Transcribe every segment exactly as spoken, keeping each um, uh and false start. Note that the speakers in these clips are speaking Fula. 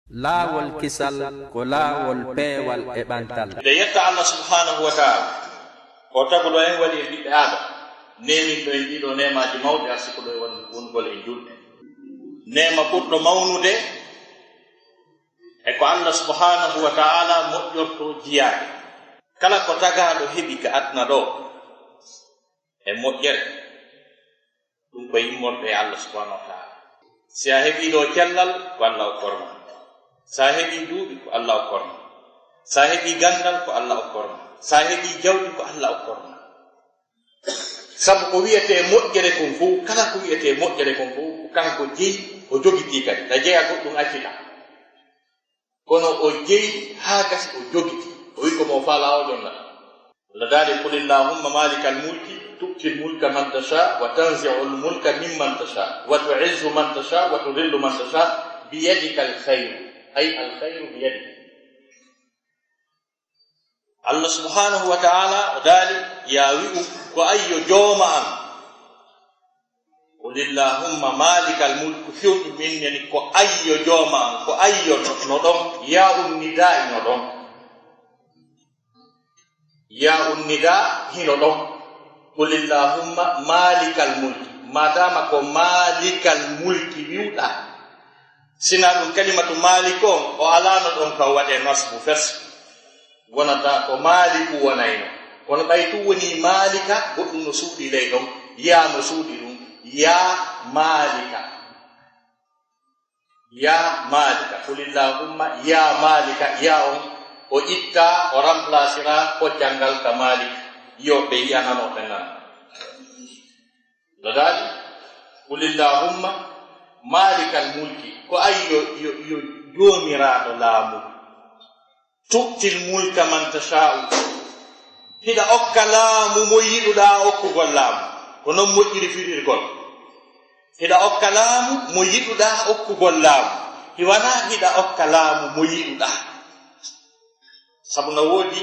Laawol kisal ko laawol peewal e ɓantal. Nde yetta Allah subhanahu wa ta'ala, o taguɗo en waɗi en ɓiɓɓe Aadama, neeminɗo en ɗiɗo neemaaji mawɗi, arsikuɗo e won-, wonugol en julɓe. Neema ɓurɗo mawnude e ko Allah subhanahu wa ta'ala moƴƴorto jiyaade. Kala ko tagaaɗo heɓi ka aduna ɗo e moƴƴere, ɗum ko immorde e Allah subhanahu wa ta'ala. Si a heɓii ɗo cellal, ko Allah okkorma. Si a heɓii duuɓi, ko Allah okkorma. Si a heɓii ganndal, ko Allah okkorma. Si a heɓii jawdi, ko Allah okkorma. Sabu ko wiyetee moƴƴere kon fof, kala ko wiyetee moƴƴere kon fof, ko kanko jeyi, o jogitii kadi. Ta jeya goɗɗum accita. Kono o jeyi haa gasi o jogitii. O wi ko mo faalaa o jonna. Allah daali, "Qul illahumma malikal mulki, tu'til mulka man tasha, wa tanzi'ul mulka mimman tasha, wa tu'izzu man tasha, wa tudhillu man tasha, biyadikal khayr." Ay al khayru biyadik. Allah subhanahu wa ta'ala o daali, "Yaa wi'u ko ayyo jooma am." "Qul illahumma malikal mulk," fewɗi min neni ko ayyo jooma am, ko ayyo no, no ɗon, yaa un nidaa'i no ɗon. Yaa un nidaa hino ɗon. "Qul illahumma malikal mulk." Maadaama ko malikal mulki wi'uɗaa, sina ɗum kalimatu malik on, o alaano ɗon ka waɗe nasbu fes. Wonata ko maaliku wonayno. Kono ɓay tun woni maalika, goɗɗum no suuɗi ley ɗon. Yaa no suuɗi ɗum. Yaa maalika. Yaa maalika. Qul illahumma yaa maalika. Yaa on, o itta, o remplacera koccal ngal ka malik. Yo ɓe yi'anano ɓe nana. No daali, "Qul illahumma malikal mulki," ko ay yo, yo, yo joomiraaɗo laamu. "Tu'til mulka man tasha'u," hiɗa okka laamu mo yiɗuɗaa okkugol laamu. Ko non moƴƴiri firirgol. Hiɗa okka laamu mo yiɗuɗaa okkugol laamu. Hiwana hiɗa okka laamu mo yiɗuɗaa. Sabu no woodi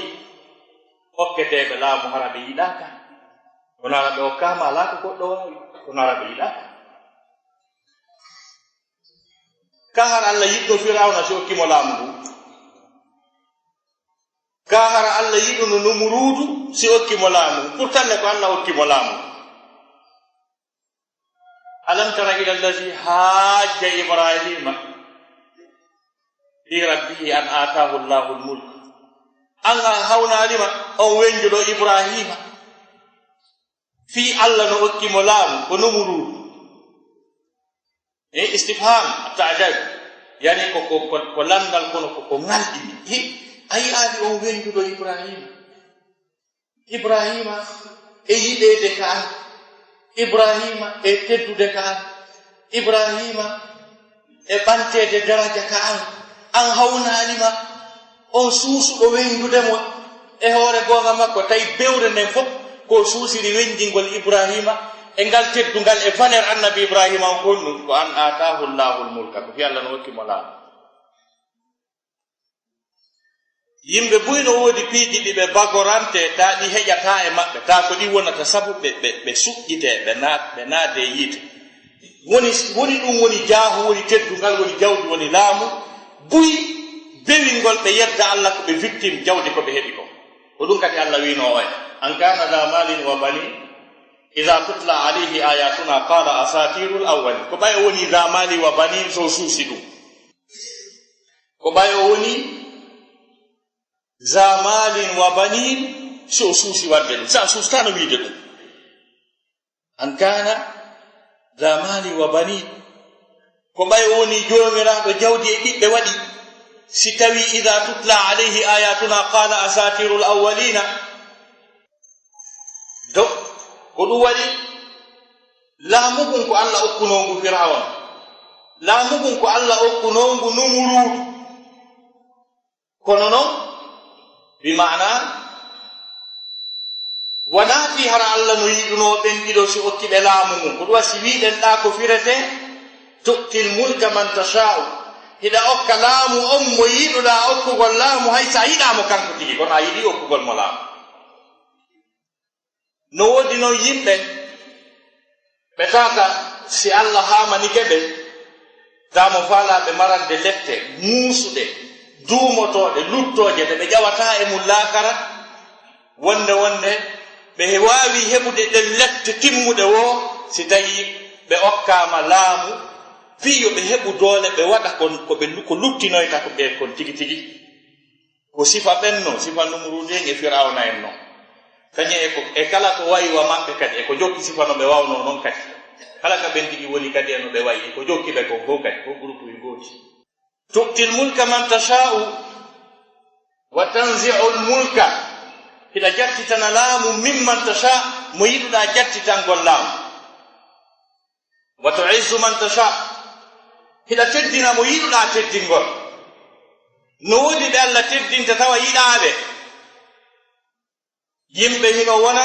okketeeɓe laamu hara ɓe yiɗaaka. Kono hara ɓe okkaama alaa ko goɗɗo waawi. Kono hara ɓe yiɗaaka. Ka hara Allah yiɗno Firawna si okki mo laamu ndu? Ka hara Allah yiɗuno Numuruudu si okki mo laamu? Pourtant ne ko Allah okki mo laamu. Alam tara ila allazi hajja Ibrahima fi rabbihi an atahu Allahu al-mulk. An a hawnaali ma on wenjuɗo Ibrahima fii Allah no okki mo laamu ko Numuruudu? E istifham ta'jab, yani ko, ko, ko, ko lanndal kono ko, ko ŋalɗini. Hi, a yi'aali on wenjuɗo Ibrahima? Ibrahima e yiɗeede ka an, Ibrahima e teddude ka an, Ibrahima e ɓanteede daraja ka an, an hawnaali ma on suusuɗo wenndude mo e hoore goonga makko, tawi bewre nden fof ko suusiri wenjingol Ibrahima e ngal teddungal e valeur annabi Ibrahima on, ko honɗum? Ko an atahu Allahul mulka, ko fii Allah no okki mo laamu. Yimɓe buy no woodi piiji ɗi ɓe bagorante, taa ɗi heƴataa e maɓɓe, taa ko ɗi wonata sabu ɓe, ɓe, ɓe suƴƴitee, ɓe naat-, ɓe naatee yiite. Woni, woni ɗum woni jaahu, woni teddungal, woni jawdi, woni laamu, buy bewingol ɓe yedda Allah ko ɓe victime jawdi ko ɓe heɓi ko. Ko ɗum kadi Allah wiinoo en, "An kana dha malin wa banin, idha tutla alayhi ayatuna qala asatirul awwalin." Ko ɓay o woni dha mali wa banin, so suusi ɗum. Ko ɓay o woni za malin wa banin, si o suusi waɗde ɗum, si a suustano wiide ɗum. An kana za malin wa banin, ko ɓay o woni joomiraaɗo jawdi e ɓiɓɓe waɗi, si tawi idha tutla alayhi ayatuna qala asatirul awwalina. Donc, ko ɗum waɗi laamu ngun ko Allah okkunoo ngu Firawna. Laamu ngun ko Allah okkunoo ngu Numuruudu. Kono non, bi maana, wanaa fii hara Allah no yiɗunoo ɓen ɗiɗo si okki ɓe laamu ngun. Ko ɗum waɗi si wiɗen ɗaa ko firetee, "Tu'til mulka man tasha'u." Hiɗa okka laamu on mo yiɗuɗaa okkugol laamu, hay si a yiɗaa mo kanko tigi, kono a yiɗi okkugol mo laamu. No woodi non yimɓe, ɓe tawata si Allah haamanike ɓe, Tamo faalaaɓe marande lette muusuɗe, duumotooɗe, luttooje, ɗe ɓe ƴawataa e mum laakara, wonde, wonde ɓe he-, waawi heɓude ɗen lette timmuɗe woo, si tawii ɓe okkaama laamu, fii yo ɓe heɓu doole, ɓe waɗa kon ko ɓe lu-, ko luttinoyta ko ɓeen kon tigi tigi. Ko sifa ɓen non, sifa Numuruudu en e Firawna en non. Kañum e ko, e kala ko wayi wa maɓɓe kadi, e ko jokki sifa no ɓe wawnoo non kadi. Kala ka ɓen tigi woni kadi e no ɓe wayi, e ko jokki ɓe kon fof kadi, ko groupe yu gooti. Tu'til mulka man tasha'u wa tanzi'ul mulka. Hiɗa jattitana laamu mimman tasha, mo yiɗuɗaa jattitangol laamu. Wa tu'izzu man tasha. Hiɗa teddina mo yiɗuɗaa teddingol. No woodi ɓe Alla teddinta tawa yiɗaa ɓe. Yimɓe hino wona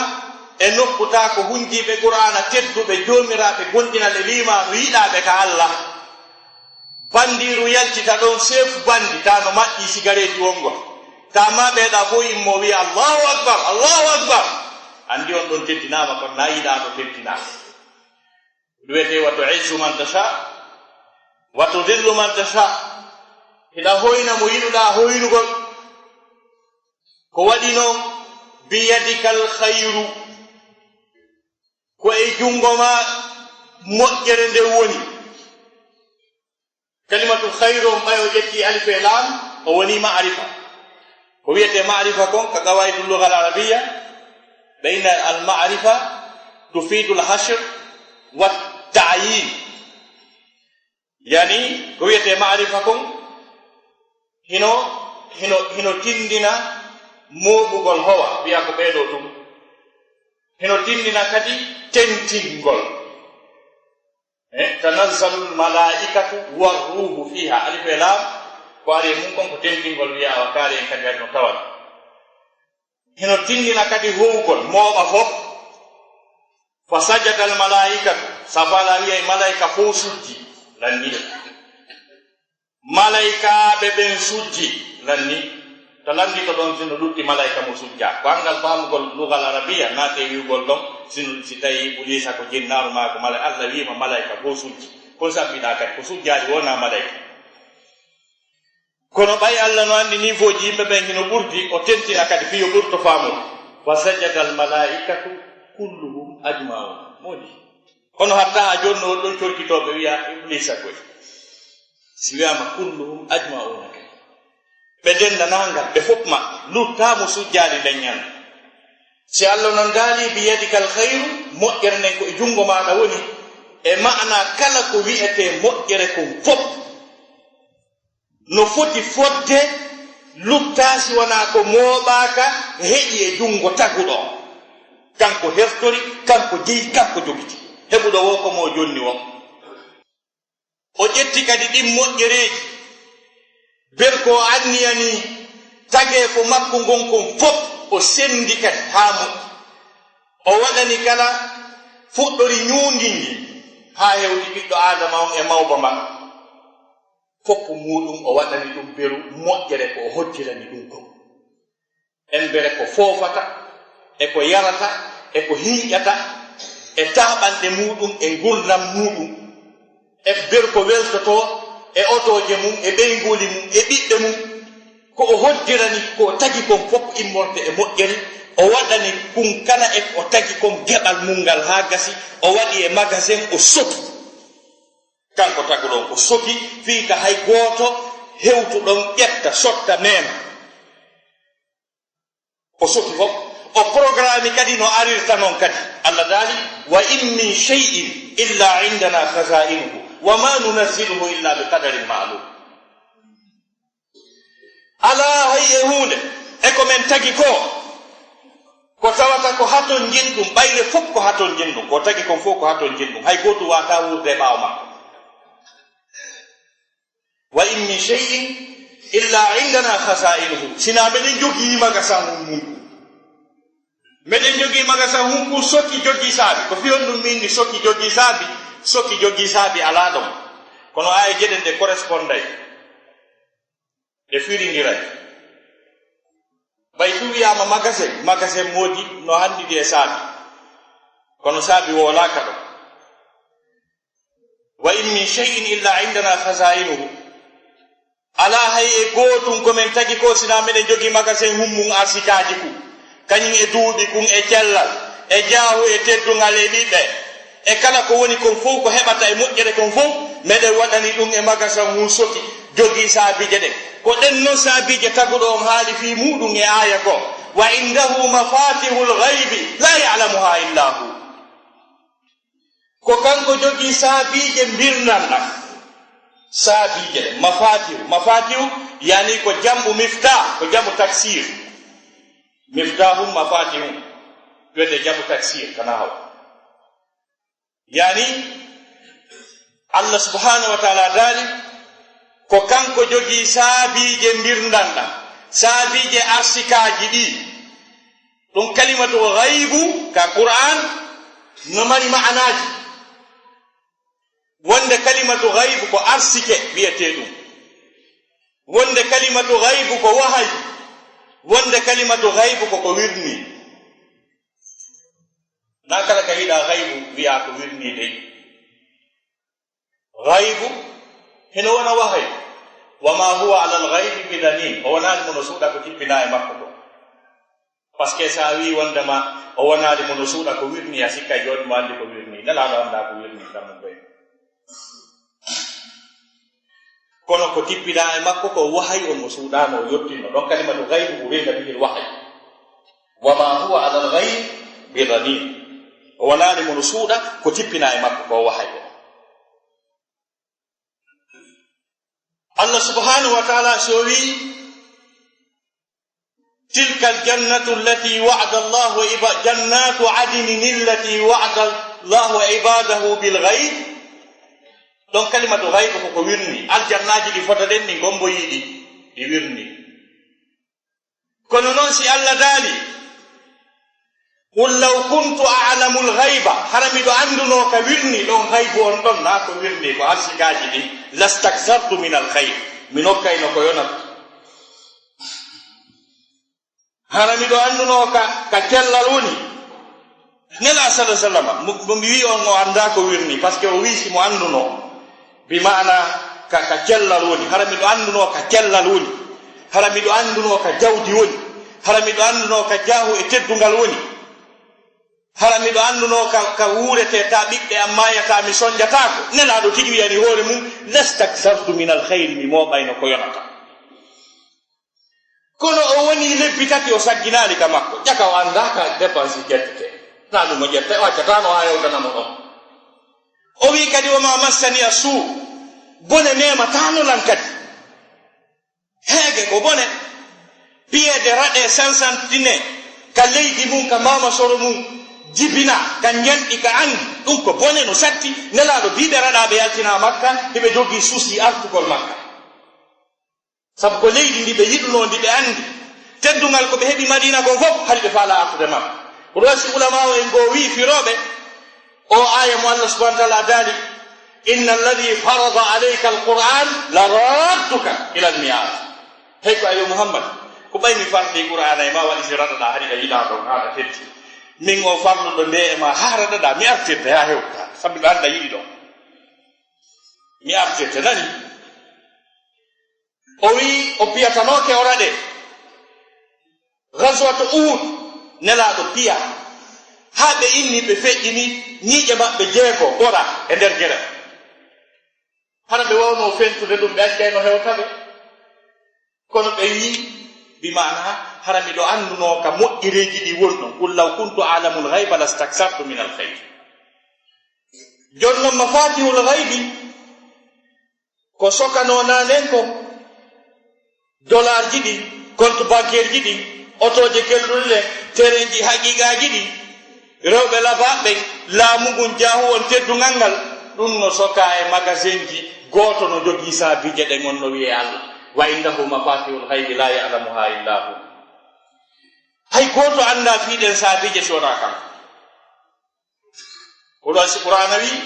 e nokku taa ko hunjiiɓe Qur'aana tedduɓe joomiraaɓe gonɗinal e liimaanu yiɗaaɓe ka Alla. Bandiiru yaltita ɗon seefu bandi taa no maɓɓii sigareeti wonngol. Taa maa ɓeeɗaa fof immoo wi'a, "Allahu Akbar, Allahu Akbar." Anndi on ɗon teddinaama kon naa yiɗaano teddinaa. Ɗum wiyetee, "Wa tu'izzu man tasha, wa tudhillu man tasha." Hiɗa hoyna mo yiɗuɗaa hoynugol. Ko waɗi non, "Biyadikal khayru." Ko e junngo maa moƴƴere nden woni. Kalimatul khayru on ɓay o ƴetti alif e laam, o woni ma'rifa. Ko wiyetee ma'rifa kon ka qawaidul lughal arabiyya, bayna al ma'rifa tufidul hashr wa ta'yin. Yani, ko wiyetee ma'rifa kon, hino, hino, hino tinndina mooɓugol howa, wi'a ko ɓee ɗoo tun. Hino tinndina kadi tentingol. Eh, tanazzalul malaa'ikatu war ruuhu fiiha. Alif e laam, ko ari e mum kon ko tentingol, wi'a wa kaari en kadi waɗi no tawal. Hino tinndina kadi howgol, mooɓa fof. Fa sajadal malaa'ikatu, safala wi'ay malaa'ika fof sujji, lanni. Malaa'ikaaɓe ɓen sujji, lanni. To lanndi ko ɗon sino lutti malaa'ika mo sujja. Ko anngal faamugol lugal arabiya naate wi'ugol ɗon, sino si tawi Ibuliisa ko jinnaaru maa ko mala-, Alla wi'ima malaa'ika fof sujji. Kon sabbiɗaa kadi, ko sujjaali wonaa malaa'ika. Kono ɓay Alla no anndi niifooji yimɓe ɓen hino ɓurdi, o tentina kadi fii yo ɓurto faamude. Fa sajadal malaa'ikatu kulluhum ajma'un. Moodi. Kono hatta haa jooni no ɗon corkitooɓe wi'a Ibuliisa koy. Si wi'aama kulluhum ajma'una kadi. Ɓe denndaangal, ɓe fof maɓɓe. Luttaa mo sujjaali nden ñande. Si Alla non daali, "Biyadikal khayru", moƴƴere nden ko e junngo maaɗa woni. E ma'ana kala ko wi'etee moƴƴere kon fof. No foti fodde luttaa si wonaa ko mooɓaaka heƴi e junngo taguɗo. Kanko hertori, kanko jeyi, kanko jogiti. Heɓuɗo woo ko mo jonni woo. O ƴetti kadi ɗin moƴƴereeji, ber ko o anniyani tageefo makko ngon kon fof, o senndi kadi haa moƴƴi. O waɗani kala fuɗɗori ñuundi ndi, haa hewti ɓiɗɗo Aadama on e mawba mba. Fof muuɗum o waɗani ɗum beru moƴƴere ko o hojjirani ɗum kon. Embere ko foofata, e ko yarata, e ko hiiƴata, e taaɓanɗe muuɗum, e ngurndan muuɗum, e ber ko weltotoo, e otooje mum, e ɓeynguuli mum, e ɓiɓɓe mum. Ko o hoddirani, ko o tagi kon fof immorde e moƴƴere, o waɗani kun kala e ko o tagi kon geɓal mum ngal haa gasi, o waɗi e magasin, o soki. Kanko taguɗo on, o soki fii ka hay gooto hewtuɗon ƴetta, sotta, meema. O soki fof. O programme kadi no arirta non kadi. Allah daali, "Wa in min shay'in illa indana khaza'inuhu, wa ma nunazziluhu illa bi qadarin ma'lum." Alaa hay e huunde e ko men tagi ko, ko tawata ko haton njenɗum, ɓayre fof ko haton njenɗum, ko tagi kon fof ko haton njenɗum, hay gootum waawataa wuurde e ɓaawo makko. "Wa in min shay'in illa indana khaza'inuhu." Sinaa meɗen jogii magasin mum. Meɗen jogii magasin hunku soki jogii saabi. Ko fii honɗum min ni soki jogii saabi? Soki jogii saabi alaa ɗon. Kono aaye geɗe ɗe corresponday. Ɗe firindiray. Ɓay tun wi'aama magasin, magasin moodi no hanndidi e saabi. Kono saabi woolaaka ɗon. Wa in min shay'in illa indana khazainuhu. Alaa hay e gootum ko men tagi ko, sinaa meɗen jogii magasin hun mun arsikaaji kun, kañun e duuɓi kun e cellal e jaahu e teddungal e ɓiɓɓe e kala ko woni kon fow, ko heɓata e moƴƴere kon fow, meɗen waɗani ɗun e magasin hun soki jogii saabiije ɗen. Ko ɗen non saabiije taguɗo on haali fii muɗum e aaya goo: "Wa indahu mafatihul ghaybi la ya'lamuha illa hu." Ko kanko jogii saabiije mbirndam ɗam. Saabiije ɗen, mafatihu. Mafatihu, yani ko jam'u miftah, ko jam'u taksir. Miftahum mafatihum. Wiyete jam'u taksir, kana haw. Yani, Allah subhanahu wa ta'ala daali, ko kanko jogii saabiije mbirndam ɗam, saabiije arsikaaji ɗi. Ɗum kalimatu ghaybu ka Qur'an no mari ma'anaaji. Wonde kalimatu ghaybu ko arsike wiyetee ɗum. Wonde kalimatu ghaybu ko wahayu. Wonde kalimatu ghaybu ko ko wirnii. Na kala ka yiɗaa ghaybu wiyaa ko wirnii dey. Ghaybu hino wona wahayu. Wa ma huwa alal ghaybi bi danin. O wonaali mo no suuɗa ko tippinaa e makko ko. Parce que so a wii wondema o wonaali mo no suuɗa ko wirnii, a sikkay jooni mo anndi ko wirnii. Nelaaɗo anndaa ko wirnii, tan mo koye. Kono ko tippinaa e makko ko wahayu on mo suuɗaano, o yottinno. Ɗon kalimatu ghaybu urida bihil wahayu. Wa ma huwa alal ghaybi bi danin. O wonaali mo no suuɗa ko tippinaa e makko ko wahayu. Allah subhanahu wa ta'ala so wii, "Tilka al-jannatu allati wa'ada Allahu iba-, jannatu adnin allati wa'ada Allahu ibadahu bil ghayb." Ɗon kalimatu ghayb ko ko wirnii. Aljannaaji ɗi fota ɗen ɗi gomboyii ɗi, ɗi wirnii. Kono non si Allah daali, "Qul law kuntu a'lamul ghayba," hara miɗo anndunoo ka wirnii ɗon ghaybu on ɗon, naa ko wirnii ko arsikaaji ɗin, "lastakthartu minal khayr," mi nokkayno ko yonata. Hara miɗo anndunoo ka, ka cellal woni. Nelaaɗo sallallahu alaihi wasallam, mo, mo mi wii on o anndaa ko wirnii, parce que o wii si mo anndunoo. Bi maana ka, ka cellal woni. Hara miɗo anndunoo ka cellal woni. Hara miɗo anndunoo ka jawdi woni. Hara miɗo anndunoo ka jaahu e teddungal woni. Hara miɗo anndunoo ka, ka wuuretee taa ɓiɓɓe am maayataa mi sonjataako. Nelaaɗo tigi wiyani hoore mum, "Lastakthartu minal khayri," mi mooɓayno ko yonata. Kono o woni lebbi tati, o sagginaali ka makko. Ƴaka o anndaa ka dépense ƴettete. Naa ɗum o ƴetta, o accataano haa hewtana mo ɗon. O wii kadi, "Wa ma massani as-su." Bone memataano lan kadi. Heege ko bone. Piyeede raɗe sansantine ka leydi mum, ka maama soro mum, jibina, ka njanɗi, ka anndi. Ɗum ko bone no satti. Nelaaɗo biiɓe raɗaaɓe yaltinaa Makka, hiɓe jogii suusi artugol Makka. Sabu ko leydi ndi ɓe yiɗunoo, ndi ɓe anndi. Teddungal ko ɓe heɓi Madiina kon fof, hari ɓe faalaa artude Makka. Ko ɗoo si ulamaawo en goo wii firooɓe, o aaya mo Allah subhanahu wa ta'ala daali, "Inna alladhi farada alayka al-Qur'an la radduka ila al-mi'ad." Hey ko ayo Muhammad, ko ɓay mi fardi Qur'aana e ma waɗi si raɗaɗaa hari a yiɗaa ɗon haa a teddi. Min o farluɗo nde e ma haa raɗaɗaa, mi artirte haa hewta, sabu mi annda yiɗi ɗon. Mi artirte, nani? O wii o piyatanooke o raɗe. Ghazwat Uhud, Nelaaɗo piya. Haa ɓe inni, ɓe feƴƴini, ñiiƴe maɓɓe jeego ɓora e nder gere. Hara ɓe wawnoo fentude ɗum, ɓe accayno hewta ɓe. Kono ɓe wii, bi maana, hara miɗo anndunoo ka moƴƴereeji ɗi won ɗon. "Qul law kuntu a'lamul ghayba lastakthartu minal khayr." Jooni non, mafatihul ghaybi, ko sokanoo naanen kon, dollarji ɗin, compte bancaire ji ɗin, otooje kelɗuɗe ɗen, tereenji haqiiqaaji ɗin, rewɓe labaaɓe ɓen, laamu ngun, jaahu on, teddungal ngal, ɗum no sokaa e magasinji, gooto no jogii saabiije ɗen, on no wi'ee Allah. "Wa indahu mafatihul ghaybi la ya'lamuha illa hu." Hay gooto anndaa fii ɗen saabiije si wonaa kanko. Ko ɗon si Qur'aana wii,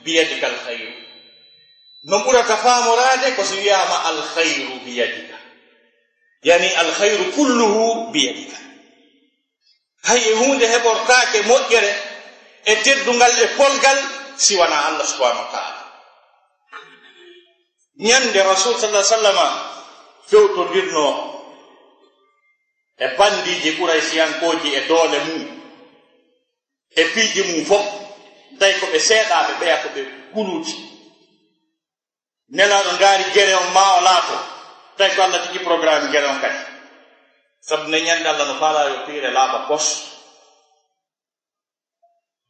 "Biyadika al khayru." No ɓurata faamoraade ko si wiyaama, "Al khayru biyadika." Yani, "Al khayru kulluhu biyadika." Hay e huunde heɓortaake moƴƴere e teddungal e polgal si wanaa Allah subhanahu wa ta'ala. Ñande Rasul sallallahu alaihi wasallam fewtondirno e bandiiji Quraysiyankooji e doole mum e piiji mum fof, tawi ko ɓe seeɗaaɓe, ɓeya ko ɓe guluuji. Nelaaɗo ndaari gere on maa o laato, tawi ko Allah tigi programme gere on kadi. Sabu ne ñande Allah no faalaa yo piire laaɓa pos.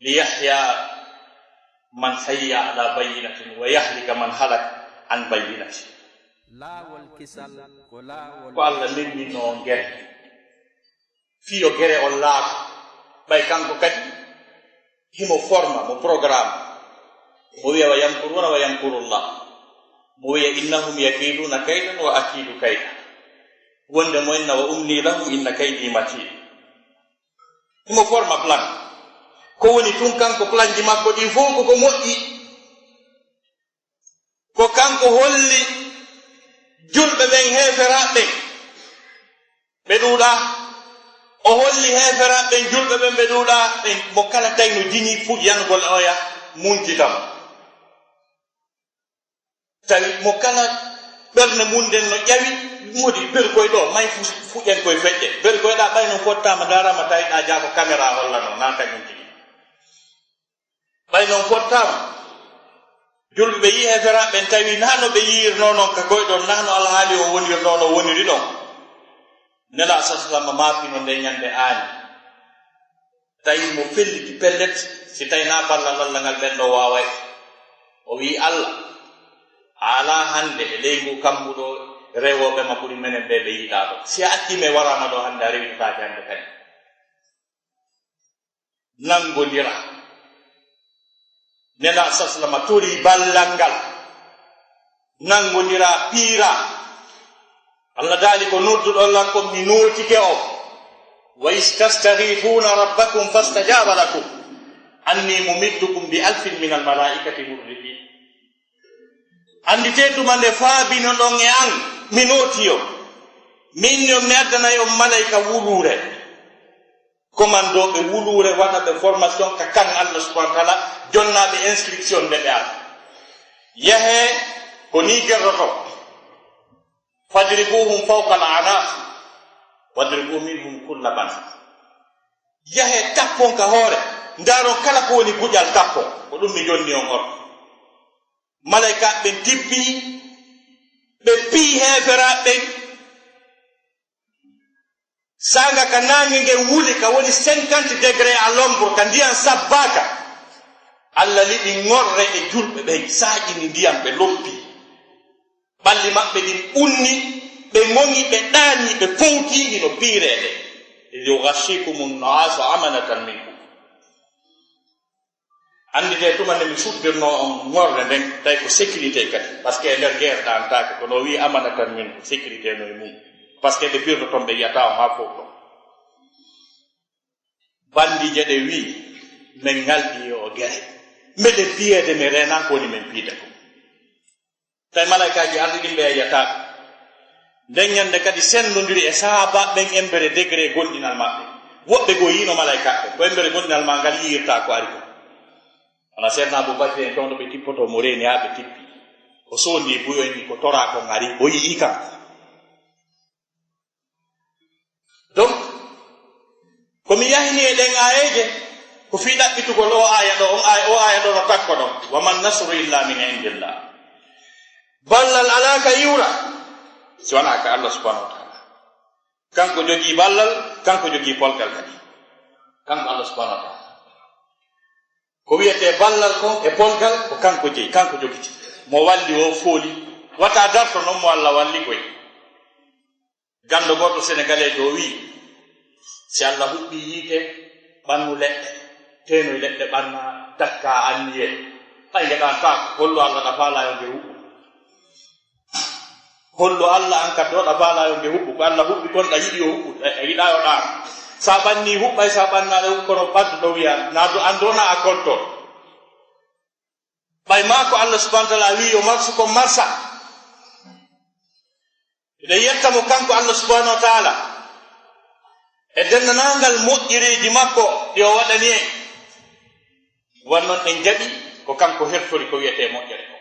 Li yahya man hayya ala bayyinatin wa yahlika man halak an bayyinatin. Laawol kisal ko laawol. Ko Allah nennino gere. Fii yo gere on laato. Ɓay kanko kadi himo forma mo programme. Mo wiya wa yamkuruna wa yamkurullah. Mo wiya innahum yakiduna kaydan wa akidu kayda. Wonde mo inna wa umli lahum inna kaydi matin. Himo forma plan. Ko woni tun kanko planji makko ɗi fof koko moƴƴi. Ko kanko holli julɓe ɓen heeferaaɓe ɓen ɓe ɗuuɗaa. O holli heeferaaɓe ɓen julɓe ɓen ɓe ɗuuɗaa. Ɓen mo kala tawi no jiñi fuɗi yanugol oya muñcitamo. Tawi mo kala ɓernde mum nden no ƴawi, modi berkoy ɗo, may fu-, fuɗen koye feƴƴe. Berkoy ɗa ɓay non fottaama, ndaaraama tawi ɗa jaako caméra hollano, na kañum tigi. Ɓay non fottaama, julɓe ɓe yii heeferaaɓe ɓen tawi na no ɓe yiirno non ka koye ɗon, na no alhaali o wonirno no woniri ɗon. Nela sa sallam maapino nde ñande aani. Tawi mo felliti pellet, si tawi na ballal Allah ngal ɓen ɗo waaway. O wi'i Allah, a alaa hannde e ley ngu kammu ɗo rewooɓe ma ɓuri menen ɓe ɓe yiɗaa ɗo. Si a acci mi waraama ɗo hannde, a rewitataake hannde kadi. Nanngondira. Nela sa sallam tori ballal ngal. Nanngondira, piira. Allah daali ko nodduɗon lan kon mi nootike on. Wa istastaghifuna rabbakum fastajaba lakum anni mumiddukum bi alfin min almalaikati murdifin. Anndite tuma nde faabinoɗon e an, mi nooti on. Min yo mi addanay on malayka wuluure. Commandooɓe wuluure, waɗaɓe formation ka kan Allah subhanahu wa ta'ala, jonnaaɓe instruction nde ɓe ara. Yahee ko ni gerroto. Fadribuhum fawqa al-a'naq, wadribu minhum kulla banan. Yahee tappon ka hoore, ndaaron kala ko woni guƴal tappon, ko ɗum mi jonni on on. Malaykaaɓe ɓen tippi, ɓe piyi heeferaaɓe ɓen. Saanga ka naange ngen wuli, ka woni cinquante degré à l'ombre, ka ndiyan sabbaaka. Allah liɓi ŋorre e julɓe ɓen, saaƴini ndiyan, ɓe loppi. Ɓalli maɓɓe ɗin ɓunni, ɓe ŋoŋi, ɓe ɗaani, ɓe powti, hino piireede. Idh yughashshikumun nu'asu amanatan minkum. Anndite tuma nde mi suddirno on ŋorre nden, tawi ko sécurité kadi. Parce que e nder guerre ɗantaake, kono o wi'i amanatan min ko sécurité no e mum. Parce que ɓe pirto ton, ɓe yiyata on haa fof ɗon. Bandiije ɗe wi'i, men ŋalɗi e o gere. Meɗen piyeede, men reenaa ko woni men piide ko. Tawi malaykaaji arɗi ɗin ɓe yiyata ɓe. Nden ñande kadi senndondiri e sahaabaaɓe ɓen embere degré gomɗinal maɓɓe. Woɓɓe goo yiino malaykaaɓe ɓen, ko embere gomɗinal maa ngal yiyirta ko ari kon. Wona Seydina Abu Bakri en, toon ɗo ɓe tippoto mo reeni haa ɓe tippi. O soondi buy, o inni ko toraa kon ari, o yi'i kan. Donc, ko mi yahini e ɗen aayeeje, ko fii ɗaɓɓitugol o aaya ɗo, on aaya, o aaya ɗo no takko ɗon, "Wa man nasru illa min indillah." Ballal alaa ka iwra, si wanaa ka Allah subhanahu wa ta'ala. Kanko jogii ballal, kanko jogii polgal kadi. Kanko Allah subhanahu wa ta'ala. Ko wiyetee ballal kon e polgal, ko kanko jeyi, kanko jogiti. Mo walli o fooli, wata darto non mo Allah walli koy. Ganndo gooto Senegaleejo o wi'i, si Allah huɓɓii yiite, ɓannu leɗɗe, teenoy leɗɗe ɓanna, dakka anniyee. Ɓay ngeɗantaako, hollu Allah ɗa faalaa yo nge huɓɓu. Hollu Allah an kadi ɗo ɗa faalaa yo nge huɓɓu. Ko Allah huɓɓi kon ɗa yiɗi yo huɓɓu, a yiɗaa yo ɗaan. Sa ɓannii huɓɓay, sa ɓannaa ɗo huɓɓu, kono ɓaddu ɗo wi'a, na do, an dona a konto. Ɓay maa ko Allah subhanahu wa ta'ala wi'i yo marsu kon marsa. Miɗo yetta mo kanko Allah subhanahu wa ta'ala e denndaangal moƴƴereeji makko ɗi o waɗani en. Wan non en jaɓi ko kanko hertori ko wiyetee moƴƴere ko.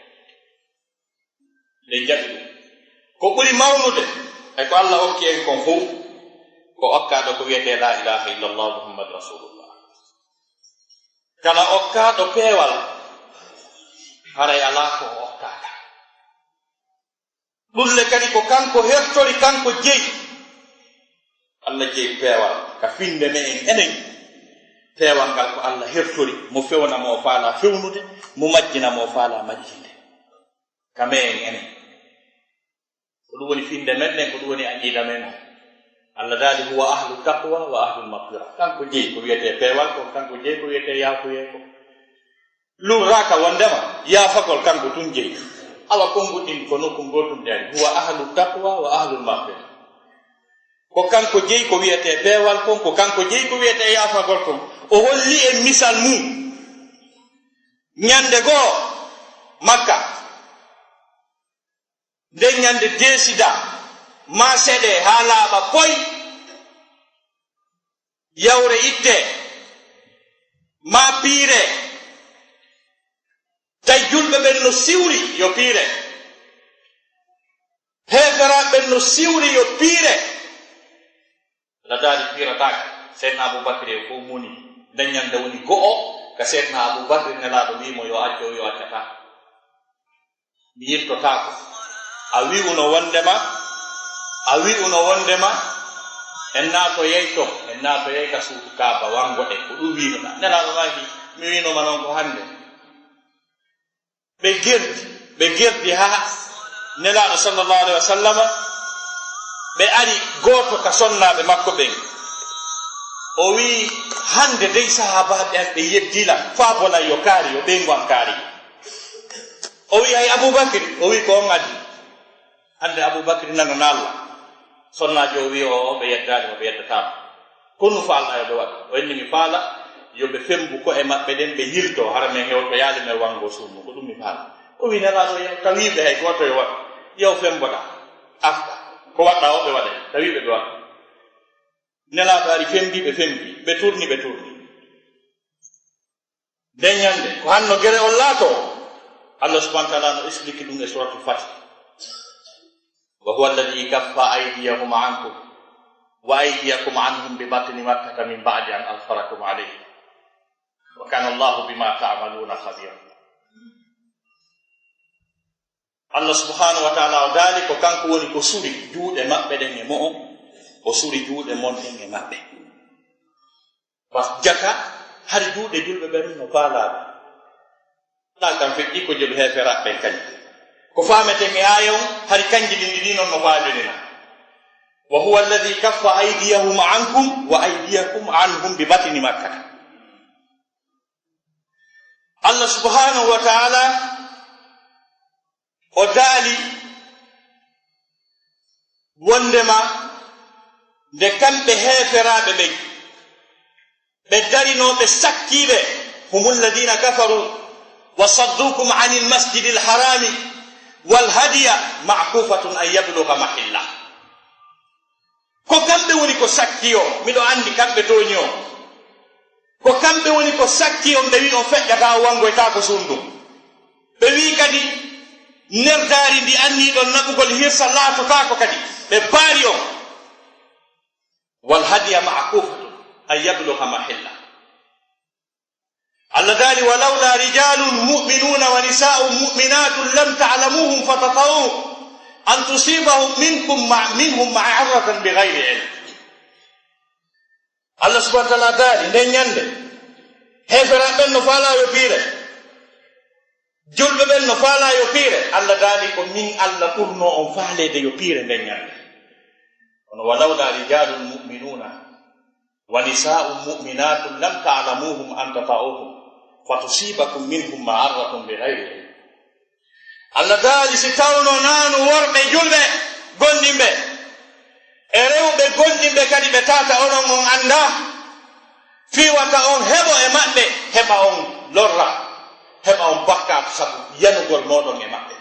Nde jaɓi ɗum. Ko ɓuri mawnude e ko Allah okki en kon fof, ko okkaaɗo ko wiyetee laa ilaaha illallah Muhammad Rasulullah. Kala okkaaɗo peewal, haray alaa ko o okkaaka. Ɗum le kadi ko kanko hertori, kanko jeyi. Allah jeyi peewal, ka finnde me'en enen. Peewal ngal ko Allah hertori, mo fewna mo o faalaa fewnude, mo majjina mo o faalaa majjinde. Ka me'en enen. Ko ɗum woni finnde men ɗen, ko ɗum woni aqiida men o. Allah daali, "Huwa ahlu taqwa wa ahlul maghfira." Kanko jeyi ko wiyetee peewal ko, kanko jeyi ko wiyetee yaafuyee ko. Lurraaka wondema yaafagol kanko tun jeyi. Awa konnguɗi ɗin ko nokku gootum ɗi ari. "Huwa ahlu taqwa wa ahlul maghfira." Ko kanko jeyi ko wiyetee peewal kon, ko kanko jeyi ko wiyetee yaafagol kon. O holli en misal mum. Ñande goo Makka, nden ñande deesida, maa seɗe haa laaɓa poy, yawre itte, maa piire. Tawi julɓe ɓen no siwri yo piire. Heeferaaɓe ɓen no siwri yo piire. Ladaari piirataake. Seydina Abubakri e fof muni. Nden ñande woni go'o ka Seydina Abubakri, Nelaaɗo wii mo yo accu, yo accataa. Mi yiltotaako. A wi'uno wondema, a wi'uno wondema, en naatoyay ton, en naatoyay ka suudu Kaaba, wanngoɗen. Ko ɗum wi'noɗaa. Nelaaɗo maaki, mi wi'no ma non ko hannde. Ɓe gerdi, ɓe gerdi haa Nelaaɗo sallallahu alaihi wa sallama, ɓe ari gooto ka sonnaaɓe makko ɓen. O wi'i, "Hannde dey sahaabaaɓe an ɓe yeddi lan, faa bonan yo kaari, yo ɓeyngu an kaari." O wi'i, "Ay Abubakri?" O wi'i, "Ko on addi." Hannde Abubakri nanana Allah. Sonnaajo o wi'i, "O, o ɓe yeddaani mo, ɓe yeddataa mo." Ko no faalɗaa yo ɓe waɗ? O inni, "Mi faala yo ɓe femmbu ko'e maɓɓe ɗen, ɓe yiltoo, hara men hewto yaali men wanngo suudu. Ko ɗum mi faala." O wi'i, "Nelaaɗo, yaw, tawiiɓe hay gooto yo waɗ. Yaw femmboɗaa, arta. Ko waɗɗaa o ɓe waɗay, tawiiɓe ɓe waɗ." Nelaaɗo ari femmbi, ɓe femmbi, ɓe turni, ɓe turni. Nden ñande, ko hanno gere on laatoo? Allah subhanahu wa ta'ala no explique ɗum e Suratul Fath. "Wa huwa alladhi kaffa aydiyahum ankum wa aydiyakum anhum bi batni Makkata min ba'di an azfarakum alayhim. Wa kana Allahu bima ta'maluna khabira." Allah subhanahu wa ta'ala o daali ko kanko woni ko suri juuɗe maɓɓe ɗen e mo'on, o suri juuɗe mon ɗen e maɓɓe. Parce que jaka hari juuɗe julɓe ɓen no faalaaɓe. Ɗa kam feƴƴi ko jelu heeferaaɓe ɓen kañum. Ko faameten e aaya on, hari kanji ɗin ɗiɗi non no faalirina. "Wa huwa alladhi kaffa aydiyahum ankum wa aydiyakum anhum bi batni Makkata." Allah subhanahu wa ta'ala o daali wondema nde kamɓe heeferaaɓe ɓen ɓe darinoo ɓe sakkiiɓe, "Humul ladina kafaru wa saddukum anil masjidil harami wal hadiya ma'kufatun an yabluga mahilla." Ko kamɓe woni ko sakki on, miɗo anndi kamɓe tooñi on. Ko kamɓe woni ko sakki on, ɓe wi'i on feƴƴataa, on wanngoytaako suudu ndun. Ɓe wi'i kadi, nerdaari ndi anniiɗon naɓugol hirsa laatotaako kadi. Ɓe baari on. "Wal hadiya ma'kufatun an yabluga mahilla." Allah daali, "Wa lawla rijalun mu'minuna wa nisa'un mu'minatun lam ta'lamuhum fatata'u an tusibahum minkum ma-, minhum ma'arratan bi ghayri ilm." Allah subhanahu wa ta'ala daali, nden ñande, heeferaaɓe ɓen no faalaa yo piire, julɓe ɓen no faalaa yo piire. Allah daali, ko min Allah ɓurnoo on faaleede yo piire nden ñande. Kono, "Wa lawla rijalun mu'minuna wa nisa'un mu'minatun lam ta'lamuhum an tata'uhum fatusibakum minhum ma'arratun bi ghayri ilm." Allah daali, si tawno naanu worɓe julɓe gomɗinɓe e rewɓe gomɗinɓe kadi ɓe tata onon, on anndaa, fii wata on heɓo e maɓɓe, heɓa on lorra, heɓa on bakkaatu sabu yanugol mooɗon e maɓɓe.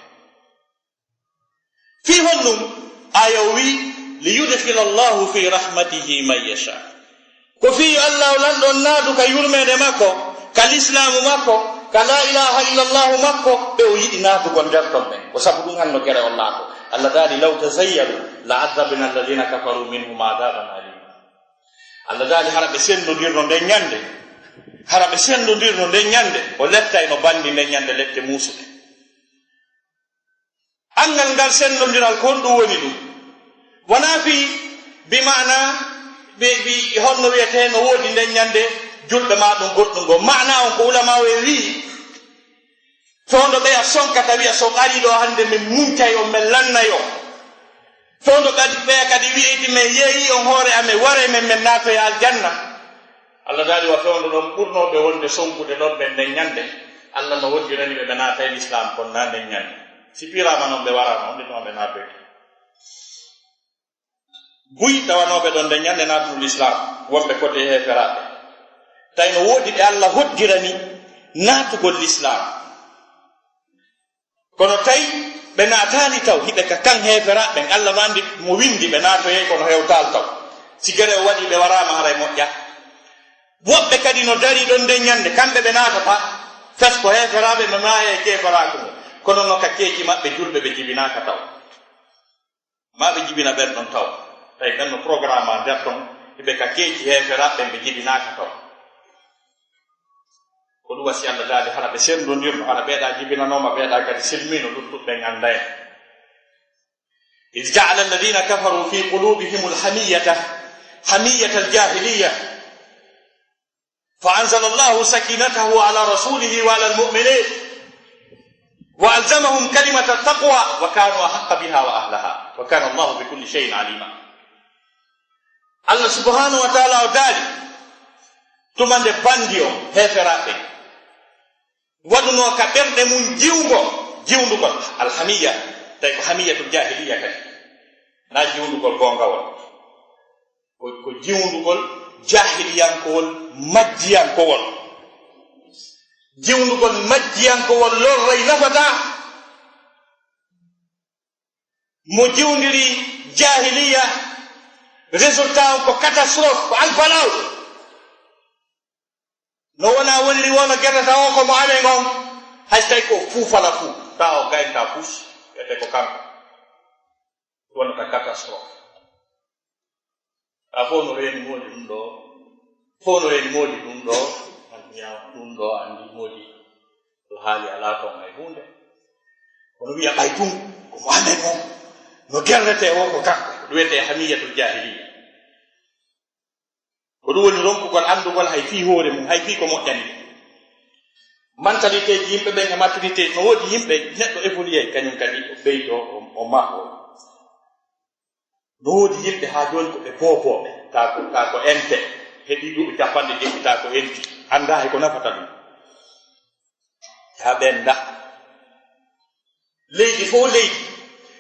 Fii honɗum? Aaya o wi'i, "Li yudkhila Allahu fi rahmatihi man yasha." Ko fii yo Allah o lanɗo on naatu ka yurmeende makko, ka lislaamu makko, Ka laa ilaaha illallahu makko, ɓe o yiɗi naatugol nder ton ɓen. Ko sabu ɗum hanno gere on laato. Allah daali, "Law tazayyalu la azzabna alladhina kafaru minhum adhaban alima." Allah daali, hara ɓe sendondirno nden ñande. Hara ɓe sendondirno nden ñande. O lettayno bandi nden ñande lette muusuɗe. Anngal ngal sendondiral, ko honɗum woni ɗum? Wonaa fii bi maana, bi, bi, honno wiyetee no woodi nden ñande julɓe maa ɗum goɗɗum goo. Maana on ko ulamaaɓe wi'i, fewndo ɓeya sonkata wi'a, "So on arii ɗoo hannde, min muñcay on, min lannay on." Fewndo kadi ɓeya kadi wi'ayti, "Min yeeyii on hoore amen, waree min, min naatoya aljanna." Allah daali wa fewndo ɗon ɓurnooɓe wonde sonkude ɗon ɓen nden ñande, Allah no hoddirani ɓe, ɓe naatay lislaam kon naa nden ñande. Si piiraama non ɓe waraama, honde tuma ɓe naatoyta? Buy tawanooɓe ɗon nden ñande naatugol lislaam, wonɓe kote heeferaaɓe. Tawi no woodi ɓe Allah hoddirani naatugol lislaam. Kono tawi ɓe naataali taw, hiɓe ka kan heeferaaɓe ɓen, Allah no anndi mo winndi ɓe naatoyay, kono hewtaali taw. Si gere o waɗii ɓe waraama, haray moƴƴa. Woɓɓe kadi no darii ɗon nden ñande, kamɓe ɓe naatataa, fes ko heeferaaɓe, ɓe maaya e keeferaaku ngun. Kono no ka keeci maɓɓe julɓe ɓe jibinaaka taw. Maa ɓe jibina ɓen ɗon taw. Tawi ɓen no programme nder ton, hiɓe ka keeci heeferaaɓe ɓen, ɓe jibinaaka taw. Ko ɗum wasi Allah daali, hara ɓe sendondirno, hara ɓeeɗa jibinanooma, ɓeeɗa kadi silmino, luttuɓe ɓen annday. إذ جعل الذين كفروا في قلوبهم الحمية حمية الجاهلية فأنزل الله سكينته على رسوله وعلى المؤمنين وألزمهم كلمة التقوى وكانوا أحق بها وأهلها وكان الله بكل شيء عليما. Allah subhanahu wa ta'ala o daali, tuma nde bandi on, heeferaaɓe, waɗunoo ka ɓerɗe mun jiwgo, jiwndugol, alhamiya, tawi ko hamiyatul jahiliya kadi. Naa jiwndugol goongawol. Ko, ko jiwndugol jahiliyankowol, majjiyankowol. Jiwndugol majjiyankowol lorray nafataa. Mo jiwndiri jahiliya, résultat on ko catastrophe, ko alfalaaw. No wona woniri wona gerdata o ko mo amen on, hay so tawi ko fuu fala fuu, tawa o gaynta fus, wiyete ko kanko. Wonata catastrophe. A fof no reeni moodi ɗum ɗo, fof no reeni moodi ɗum ɗo, an ñaama ɗum ɗo, anndi moodi ko haali alaa toon hay huunde. Kono wiya ɓay ɗum ko mo amen on, no gerdete o ko kanko, ko ɗum wiyetee hamiyatul jahiliya. Ko ɗum woni ronkugol anndugol hay fii hoore mum, hay fii ko moƴƴani ɗum. Mentalité ji yimɓe ɓen e maturité, no woodi yimɓe, neɗɗo évolué, kañum kadi o ɓeydo, o, o mahoo. No woodi yimɓe haa jooni ko ɓe boobooɓe, kaa ko, kaa ko ente, heɓii duuɓi capanɗe jeeɗiɗi, kaa ko enti, anndaa hay ko nafata ɗum. Haa ɓen nda. Leydi fof leydi,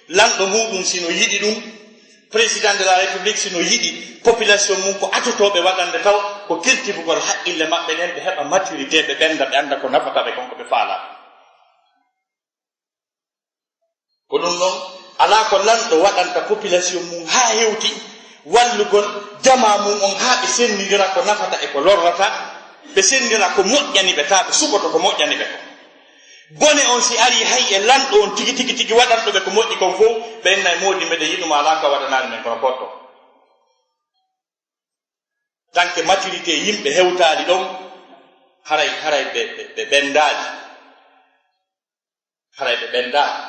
lanɗo muuɗum si no yiɗi ɗum, président de la république si no yiɗi, population mum ko atotooɓe waɗande taw, ko kirtibugol haqqille maɓɓe ɗen, ɓe heɓa maturité, ɓe ɓennda, ɓe annda ko nafata ɓe kon, ko ɓe faalaa. Ko ɗum ɗon, alaa ko lanɗo waɗanta population mum haa hewti, wallugol jamaa mum on haa ɓe senndindira ko nafata e ko lorrata, ɓe senndira ko moƴƴani ɓe, taa ɓe suɓoto ko moƴƴani ɓe ko. Bone on si arii hay e lanɗo on tigi, tigi, tigi waɗanɗo ɓe ko moƴƴi kon fof, ɓe innay moodi meɗen yiɗuma alaa ka waɗanaani men kono potto. Tant que maturité yimɓe hewtaali ɗon, haray, haray ɓe, ɓe, ɓe ɓenndaali. Haray ɓe ɓenndaali.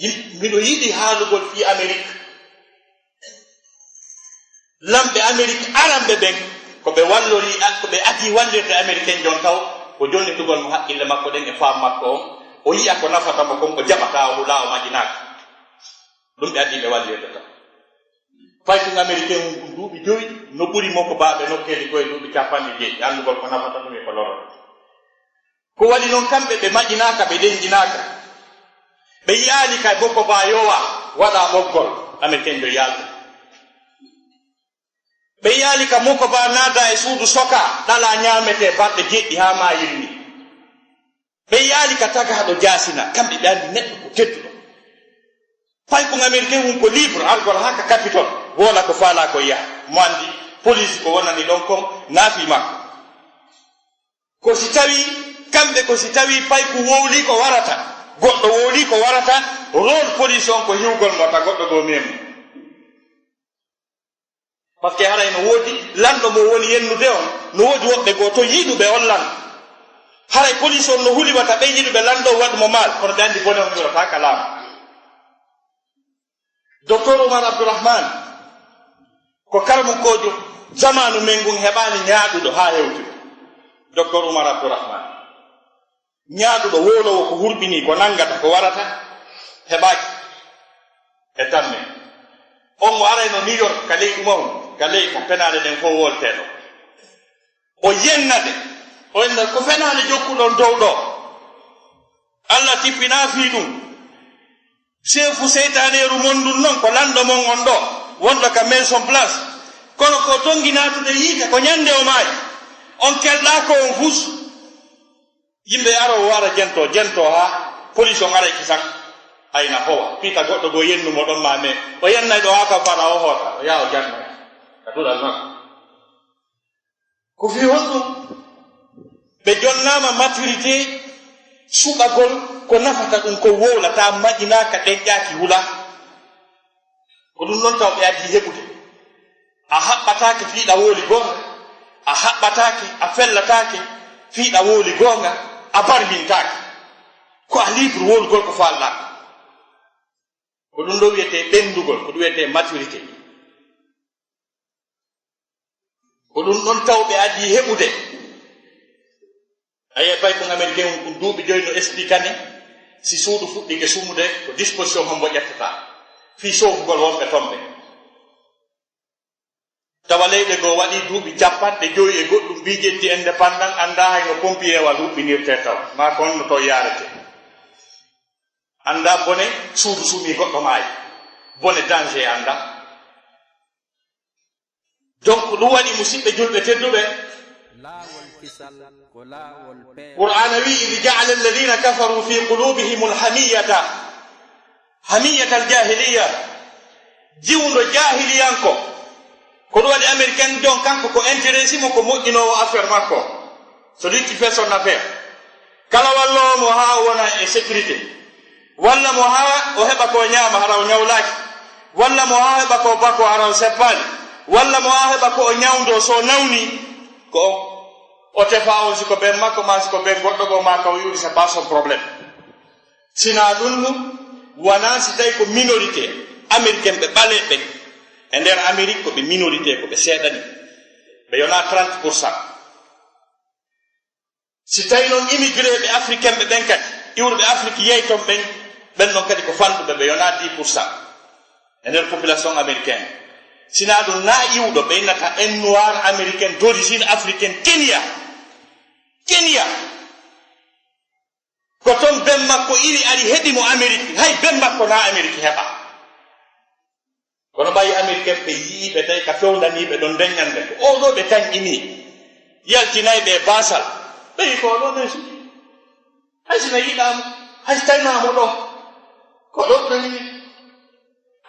Yim-, miɗo yiɗi haalugol fii Amerik. Lamɓe Amerik aranɓe ɓen, ko ɓe wallori, ko ɓe adii wallirde Ameriken jon taw, ko jonnitugol mo haqqille makko ɗen e faamu makko on, o yi'a ko nafata mo kon, o jaɓata, o hula, o maƴinaaka. Ɗum ɓe adii ɓe wallirde taw. Faytun Ameriken on ɗum duuɓi jowi, no ɓuri mo ko baaɓe nokkeeli koye duuɓi capanɗe jeeɗiɗi, anndugol ko nafata ɗum e ko lorata. Ko waɗi non kamɓe ɓe maƴinaaka, ɓe denƴinaaka. Ɓe yi'aali ka boko ba yowa waɗa ɓoggol, Ameriken jo yalta. Ɓe yi'aali ka moko ba naada e suudu soka, ɗala ñaametee balɗe jeeɗiɗi haa maayiri ni. Ɓe yi'aali ka tagaaɗo jaasina, kamɓe ɓe anndi neɗɗo ko tedduɗo. Fay ko Ameriken hun ko libre, argol haa ka Capitole, woola ko faalaa ko yaha. Mo anndi, police ko wonani ɗon kon, naafi makko. Ko si tawi Kamɓe ko si tawii payku wowlii ko warata, goɗɗo wowlii ko warata, rôle police on ko hiwgol mo ta goɗɗo goo memu. Parce que haray no woodi lanɗo mo woni yennude on, no woodi woɓɓe goo to yiɗuɓe on lanɗo. Haray police on no huli wata ɓe yiɗuɓe lanɗo waɗu mo maal, kono ɓe anndi bone on yurata ka laamu. Docteur Oumar Abdourahmane ko karamonkoojo zamaanu men ngun heɓaani ñaaɗuɗo haa hewtude. Docteur Oumar Abdourahmane, ñaaɗuɗo wowloowo ko hurɓinii, ko nanngata, ko warata, heɓaaki e tamme. On o arayno New York ka ley ɗumahu, ka ley ka penaale ɗen fof wowletee ɗo. O yenna ɓe, o yenna ko fenaande jokkuɗon dow ɗoo. Alla tippinaa fii ɗum. Seefu seytaaneeru mon ndun non ko lanɗo mon on ɗoo, wonɗo ka Maison Blanche. Kono ko tonngi naatude yiite ko ñande o maayi. On kelɗaa ko on fus. Yimɓe aroowo ara jentoo, jentoo haa police on aray kisan. Ayna howa, piita goɗɗo goo yennu mo ɗon maa, mais o yennay ɗo haa ka fara o hoota, o yaha o janna ka duɗal makko. Ko fii honɗum? Ɓe jonnaama maturité, suɓagol ko nafata ɗum, ko wowlata, maƴinaaka, ɗenƴaaki, hula. Ko ɗum ɗon taw ɓe adii heɓude. A haɓɓataake fii ɗa wowli goonga, a haɓɓataake, a fellataake fii ɗa wowli goonga, a barmintaake. Ko a libre wowlugol ko faalɗaa. Ko ɗum ɗo wiyetee ɓenndugol, ko ɗum wiyetee maturité. Ko ɗum ɗon taw ɓe adii heɓude. A yi'ay paykun Ameriken on, ɗum duuɓi joyi no expliquer ni, si suudu fuɗɗike sumude, ko disposition hombo ƴettata fii soofugol wonɓe ton ɓen. Tawa leyɗe goo waɗii duuɓi cappanɗe jowi e goɗɗum, mbii ƴetti indépendant, anndaa hay no pompiyeewal huɓɓinirtee taw, maa ko honno toon yaaretee. Anndaa bone suudu sumii goɗɗo maayi, bone danger anndaa. Donc, ɗum waɗi, musiɓɓe julɓe tedduɓe, laawol kisal ko laawol peewal. Qur'aana wi'i, "Idh ja'ala alladhina kafaru fi qulubihimul hamiyata, hamiyatal jahiliya." Jiwndo jahiliyanko. Ko ɗum waɗi Ameriken jon kanko ko intéressé mo ko moƴƴinoowo affaire makko. Celui qui fait son affaire. Kala walloowo mo haa o wona e sécurité, walla mo haa o heɓa ko o ñaama hara o ñawlaaki, walla mo haa heɓa ko o bako hara o seppaali, walla mo haa heɓa ko o ñawndoo so o nawnii, ko o, o tefa on si ko ben makko maa si ko ben goɗɗo goo maa ka o iwri, c'est pas son problème. Sinaa ɗum ɗum, wanaa si tawi ko minorité, Ameriken ɓe ɓaleeɓe ɓen. E nder Amerik ko ɓe minorité, ko ɓe seeɗa ni. Ɓe yonaa trente pour cent. Si tawi noon immigré ɓe Afriken ɓe ɓen kadi, iwruɓe Afrik yehi ton ɓen, ɓen ɗon kadi ko fanɗuɓe, ɓe yonaa dix pour cent e nder population américaine. Sinaa ɗum naa iwɗo ɓe innata un noir américain d'origine africaine, Kenya. Kenya. Ko ton ben makko iwi ari heɓi mo Amerik, hay ben makko naa Amerik heɓa. Kono ɓay Ameriken ɓe yi'i ɓe tawi ka fewndanii ɓe ɗon nden ñande, ko oo ɗoo ɓe tanƴinii, yaltinay ɓe e baasal. Ɓe yi ko oo ɗoo ɓe suɓi. Hay si na yiɗaa mo, hay si taynaa mo ɗoo, ko ɗoo ɓe nani.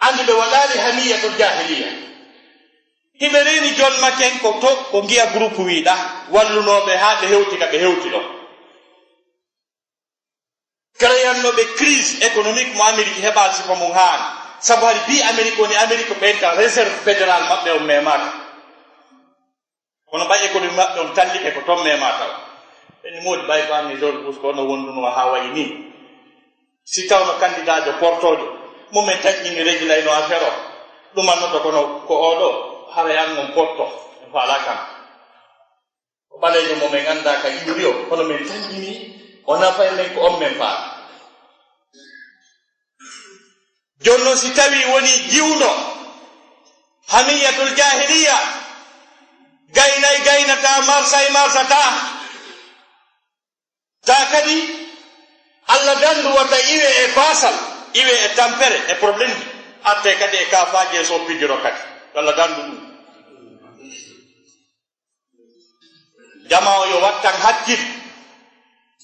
Anndi ɓe waɗaali hamiyatul jahiliya. Hiɓe reeni jon maken ko to, ko ngiya groupe wiɗa, wallunooɓe haa ɓe hewti ka ɓe hewti ɗoo. Créanno ɓe crise économique mo Amérique heɓaali sifa mum haani. Sabu hari bii Amérique woni Amérique ɓeynta réserve fédérale maɓɓe on memaaka. Kono ɓay économie maɓɓe on tallike ko ton memaa taw. Ɓen moodi ɓay ko Arne George Bush ko ono wondunoo haa wayi nii. Si tawno kandidaajo portoojo, mo men taƴƴini regilayno affaire o, ɗumannoto kono ko oo ɗoo, haray an on porto, en faalaa kan. Ko ɓaleejo mo men anndaa ka iwri o, kono men tanƴinii, o nafay men ko on men faala. Jooni non si tawii wonii jiwɗo, hamiyatul jahiliya, gaynay gaynataa, marsay marsataa, taa kadi Alla dandu wata iwe e baasal, iwe e tampere, e problème ji, attee kadi e kaafaaji e soppidiro kadi. Alla dandu ɗum. Jamaa o yo wattan hakkil,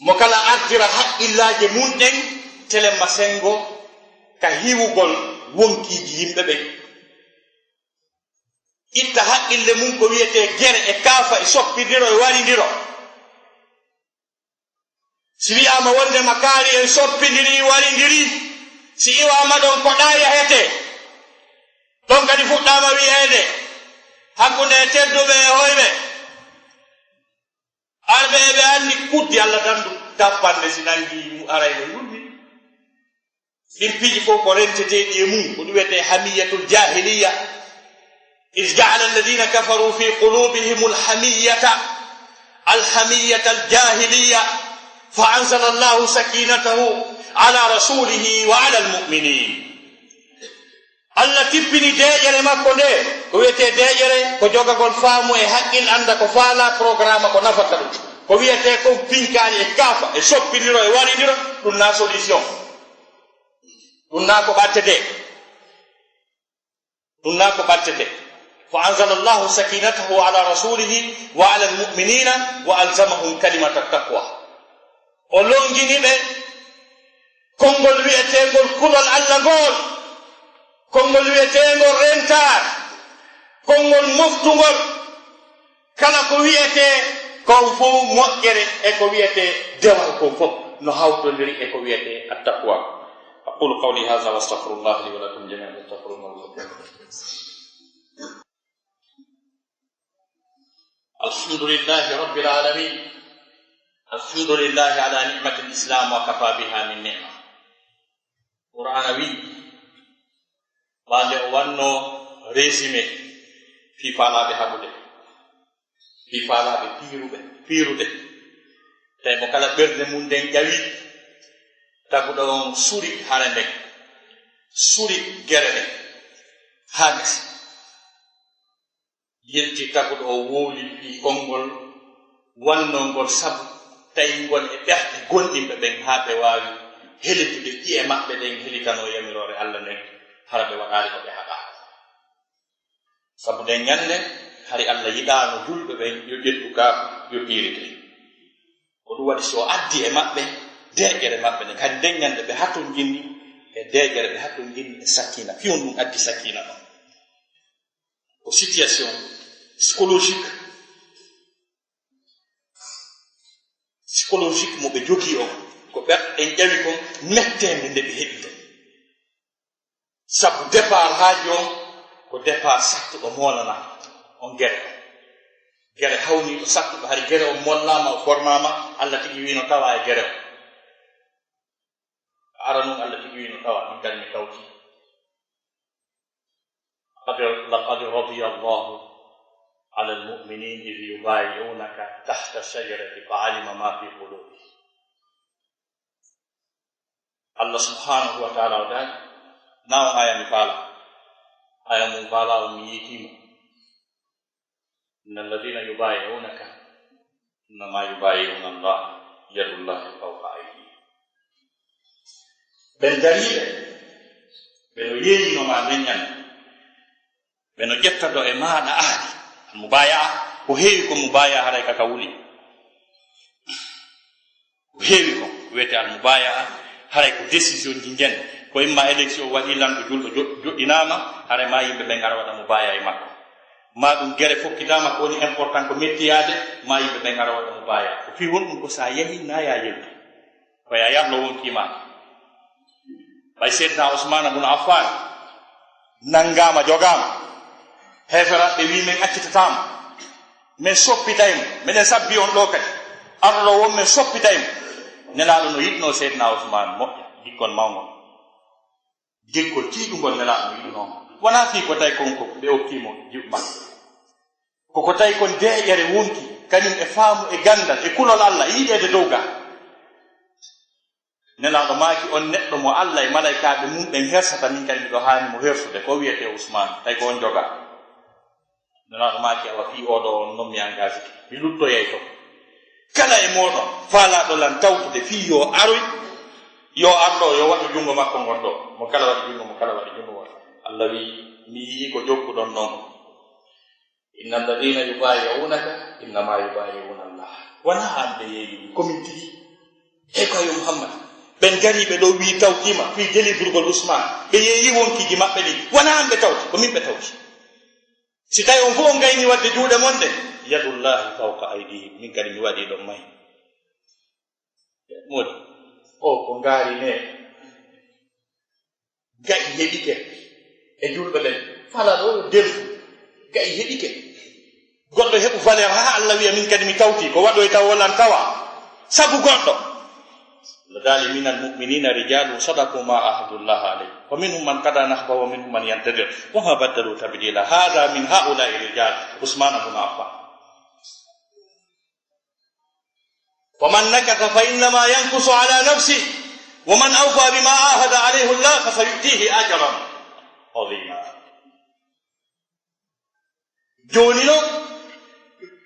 mo kala ardira haqqillaaje mun ɗen, telemma senngo ka hiwugol wonkiiji yimɓe ɓen. Itta haqqille mun ko wiyetee gere e kaafa e soppindiro e warindiro. Si wiyaama wonde ma kaari en soppindiri, warindiri, si iwaama ɗon ko ɗaa yahetee. Ɗon kadi fuɗɗaama wiyeede hakkunde tedduɓe e hoyɓe. Arɓe eɓe anndi kuddi Alla dandu tappanɗe si nangi mu aray no yurmi. Ɗin piiji fof ko renteteeɗi e mum, ko ɗum wiyetee hamiyatul jahiliya. Iz ja'ala alladhina kafaru fi qulubihimul hamiyata, al hamiyata al jahiliya, fa anzala Allahu sakinatahu ala rasulihi wa ala al mu'minin. Alla tippini deeƴere makko nde, ko wiyetee deeƴere, ko jogagol faamu e haqqil, annda ko faalaa, programme ko nafata ɗum. Ko wiyetee kon pinkaali e kaafa, e soppindiro, e warindiro, ɗum na solution. Ɗum na ko ɓattetee. Ɗum na ko ɓattetee. Fa anzala Allahu sakinatahu ala rasulihi wa ala almu'minina wa alzamahum kalimata taqwa. O longini ɓe konngol wiyeteengol kulol Alla ngol, konngol wiyeteengol rentaare, konngol moftungol. Kala ko wiyetee kon fof moƴƴere e ko wiyetee dewal kon fof no hawtondiri e ko wiyetee attaqwa. أقول قولي هذا وأستغفر الله لي ولكم جميعا فاستغفروه إنه هو الغفور الرحيم. الحمد لله رب العالمين. الحمد لله على نعمة الإسلام وكفى بها من نعمة. Qur'aana wi'i, ɓaade o wanno résumé fii faalaaɓe haɓude, fii faalaaɓe piiruɓe, piirude. Tawi mo kala ɓernde mum nden ƴawi, taguɗo on suri hare nden, suri gere ɗen, haa gasi. Yilti taguɗo o wowli fii konngol wannoo ngol sabu tawi ngol e ɓerɗe gomɗinɓe ɓen haa ɓe waawi helitude ƴi'e maɓɓe ɗen helitanoo yamiroore Alla nden, hara ɓe waɗaali ko ɓe haɗaa. Sabu nden ñannde, hari Alla yiɗaano julɓe ɓen yo ƴettu kaaku, yo piirite. Ko ɗum waɗi si o addi e maɓɓe deeƴere maɓɓe nden, kadi nden ñannde ɓe hatonjinni e deeƴere, ɓe hatonjinni e sakiina. Fii honɗum addi sakiina ɗon? Ko situation psychologique, psychologique mo ɓe jogii on, ko ɓerɗe ɗen ƴawi kon metteende nde ɓe heɓi ton. Sabu départ haaji on ko départ sattuɗo moolana on gere. Gere hawniiɗo sattuɗo, hari gere on mollaama, o formaama, Alla tigi wiino tawa e gere on. Ara nun Alla tigi wiino tawa, min kadi mi tawti. لقد، لقد رضي الله عن المؤمنين إذ يبايعونك تحت الشجرة فعلم ما في قلوبهم. Allah subhanahu wa ta'ala o daali, na on aya mi faala. Aya mum faala on mi yiitii mo. إن الذين يبايعونك إنما يبايعون الله يد الله فوق أيديهم. Ɓen dariiɓe, ɓe no yeeyino ma nden ñande, ɓe no ƴetta do e maaɗa ahdi. Al mubaya'a, ko heewi ko mubaya'a haray ka ka wuli. Ko heewi ko, ko wiyetee al mubaya'a, haray ko décision ji ngen. Ko imma élection waɗi, lanɗo julɗo jo-, joɗɗinaama, haray ma yimɓe ɓen ngara waɗa mubaya'a e makko. Ma ɗum gere fokkitaama ko woni important ko mettiyaade, ma yimɓe ɓen ngara waɗa mubaya'a. Ko fii honɗum? Ko sa yahi na ya yewti. Ko ya yarlo wonki ma. Ɓay Seydina Usmaan bun Affaan nanngaama, jogaama. Heeferaaɓe wi'i, "Men accitataa mo. Men soppitay mo. Meɗen sabbi on ɗoo kadi. Arɗo won men soppitay mo." Nelaaɗo no yiɗnoo Seydina Usmaan moƴƴa, gikkol mawngol. Gikkol tiiɗungol Nelaaɗo no yiɗnoo mo. Wonaa fii ko tawi kon ko ɓe okki mo jiw makko. Ko ko tawi kon deeƴere wonki, kañum e faamu e ganndal e kulol Allah e yiɗeede dow gaa. Nelaaɗo maaki, on neɗɗo mo Allah e malaykaaɓe mum ɓen hersata, min kadi miɗo haani mo hersude, ko wiyetee Usmaan, tawi ko on jogaa. Nelaaɗo maaki, awa fii oo ɗoo on non mi engagé, mi luttoyay ton. Kala e mooɗon faalaaɗo lan tawtude fii yo aroy, yo ar ɗoo, yo waɗu junngo makko ngon ɗoo. Mo kala waɗi junngo, mo kala waɗi junngo. Allah wi'i, mi yi'ii ko jokkuɗon non. إن الذين يبايعونك إنما يبايعون الله. Wonaa an ɓe yeeyii, ko min tigi. Hey ko yo Muhammad, ɓen gariiɓe ɗoo wi'i tawtiima fii delivrugol Usmaan, ɓe yeeyii wonkiiji maɓɓe ɗin. Wonaa an ɓe tawti, ko min ɓe tawti. Si tawi on fof on gayni waɗde juuɗe mon ɗe, يد الله فوق أيديهم, min kadi mi waɗii ɗon may. Moodi, o ko ngaari ne, ga'i heɓike e julɓe ɓen. Fala ɗo delfu, ga'i heɓike. Goɗɗo heɓu valeur, haa Allah wi'a, "Min kadi mi tawti, ko waɗoy taw wolan tawa." Sabu goɗɗo. Allah daali, "Minal mu'minina rijalun sadaqu ma ahadullah alayh. Wa minhum man qada nahbahu wa minhum man yantadir. Wa ma baddalu tabdila. Hadha min haula'i rijal." Usman ibn Affan. "Wa man nakatha fa innama yankusu ala nafsi, wa man awfa bima ahada alayhi Allah fa sayu'tihi ajran azima." Jooni non,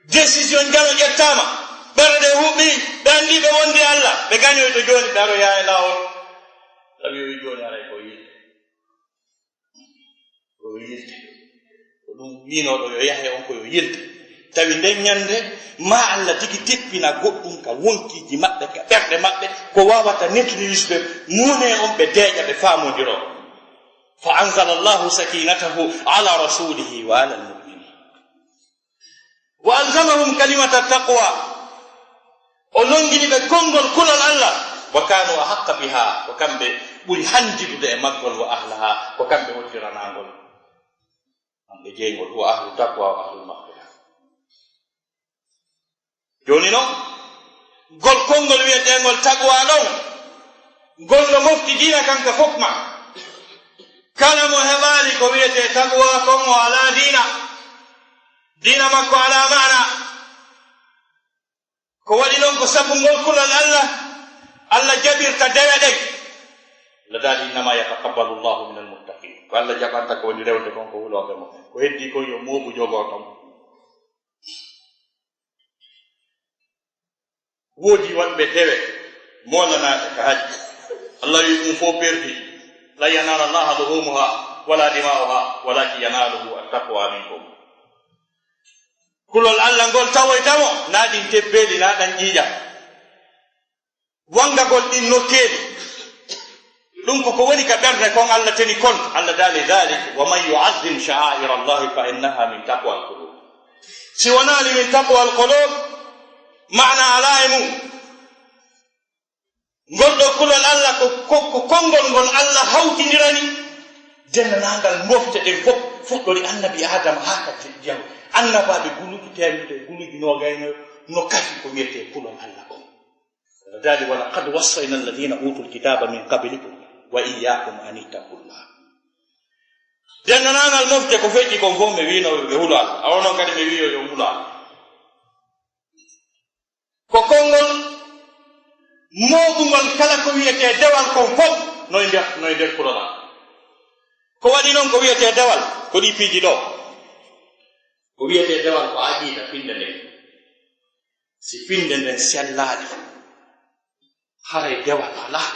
décision jano ƴettaama, ɓerɗe huɓɓi, ɓe anndi ɓe wondi Allah, ɓe gañoyto jooni, ɓe aroya e laawol. Tawi o wi jooni aray ko yiɗi. Ko yo yilte. Ko ɗum wiinooɗo yo yahe on ko yo yilte. Tawi nden ñannde, ma Allah tigi tippina goɗɗum ka wonkiiji maɓɓe, ka ɓerɗe maɓɓe, ko waawata nettoyude ɓe, muune on ɓe deeƴa, ɓe faamondiroo. Fa anzala Allahu sakinatahu ala rasulihi wa ala almu'minin. Wa alzamahum kalimata taqwa. O longini ɓe konngol kulol Allah. Wa kanu ahaqqa biha. Ko kamɓe ɓuri handidude e maggol, wa ahlaha. Ko kamɓe hoddiranaangol. Kamɓe jeyngol, wa ahlu taqwa, wa ahlu maghfira. Jooni non, ngol konngol wi'eteengol taqwa ɗon, ngol no mofti diina kan ka fof ma. Kala mo heɓaali ko wi'etee taqwa kon, o alaa diina. Diina makko alaa maana. Ko waɗi non ko sabu ngol kulol Allah, Allah jaɓirta dewe ɗen. Allah daali, "Innama yataqabbalu Allahu minal muttaqin." Ko Allah jaɓanta ko woni rewde kon ko hulooɓe mo. Ko heddi kon yo mooɓu jogoo ton. Woodi waɗɓe dewe moolanaaɗe ka hajji. Allah wi ɗum fof perdi. "Lan yanala Allaha luhumuha wala dima'uha walakin yanaluhu attaqwa minkum." Kulol Allah ngol tawoyta mo, na ɗin tebbeeli, na ɗan ƴiiƴam. Wangagol ɗin nokkeeli. Ɗum ko ko woni ka ɓernde kon Allah teni kon. Allah daali, "Dhalik wa man yu'azzim sha'aira Allahi fa innaha min taqwal qulub." Si wonaali min taqwal qulub, maana alaa e mum. Ngol ɗoo kulol Allah ko, ko, ko konngol ngol Allah hawtindirani denndaangal mofte ɗen fof, fuɗɗori annabi Aadama haa ka jaw. Annabaaɓe guluuji teemedde, guluuji noogay no, no kafi ko wiyetee kulol Allah kon. Daali, "Wa laqad wassayna alladhina utul kitaba min qablikum wa iyyakum an ittaqullah." Denndaangal mofte ko feƴƴi kon fof, mi wiino ɓe hulo Allah. Awa non kadi mi wiyo yo hulo Allah. Ko konngol mooɓungol kala ko wiyetee dewal kon fof, no e nder, no e nder kulol Allah. Ko waɗi non ko wiyetee dewal, ko ɗi piiji ɗoo. Ko wiyetee dewal ko aqiida, pinnde nden. Si pinnde nden sellaali, haray dewal alaa.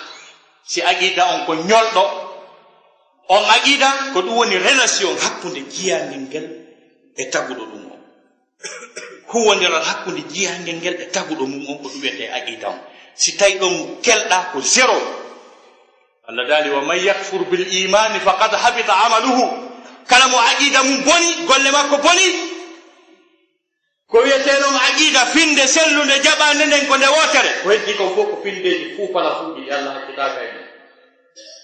Si aqiida on ko ñolɗo, on aqiida ko ɗum woni relation hakkunde jiyaangel ngel e taguɗo ɗum on. Huwwondiral hakkunde jiyaangel ngel e taguɗo mum on ko ɗum wiyetee aqiida on. Si tawi ɗon kelɗaa ko zéro. Allah daali, "Wa man yakfur bil imani faqad habita amaluhu." Kala mo aqiida mum boni, golle makko boni. Ko wiyetee non aqiida finnde sellunde jaɓaande nden ko nde wootere. Ko heddi kon fof ko pinndeeji fuu palafuuji ɗi Allah hakkitaaka e mum.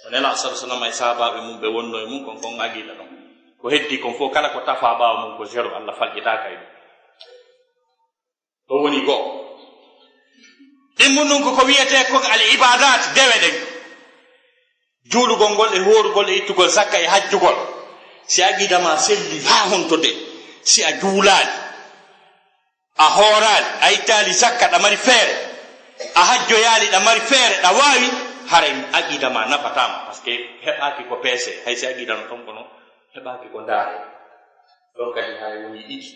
O Nelaaɗo sallallahu alaihi wasallam e sahaabaaɓe mum ɓe wonno e mum kon, kon aqiida ɗon. Ko heddi kon fof kala ko tafaa ɓaawo mum ko zéro, Allah falƴitaaka e mum. Ɗo woni goo. Ɗimmun ɗum ko ko wiyetee ko al ibadat, dewe ɗen. Juulugol ngol e hoorugol e ittugol zakka e hajjugol. Si aqiida ma selli haa honto de, si a juulaali, a hooraali, a ittaali zakka ɗa mari feere, a hajjoyaali ɗa mari feere, ɗa waawi, haray aqiida ma nafataa ma, parce que heɓaaki ko peese, hay si aqiida no ton kono heɓaaki ko ndaare. Ɗon kadi hay woni ɗiɗi.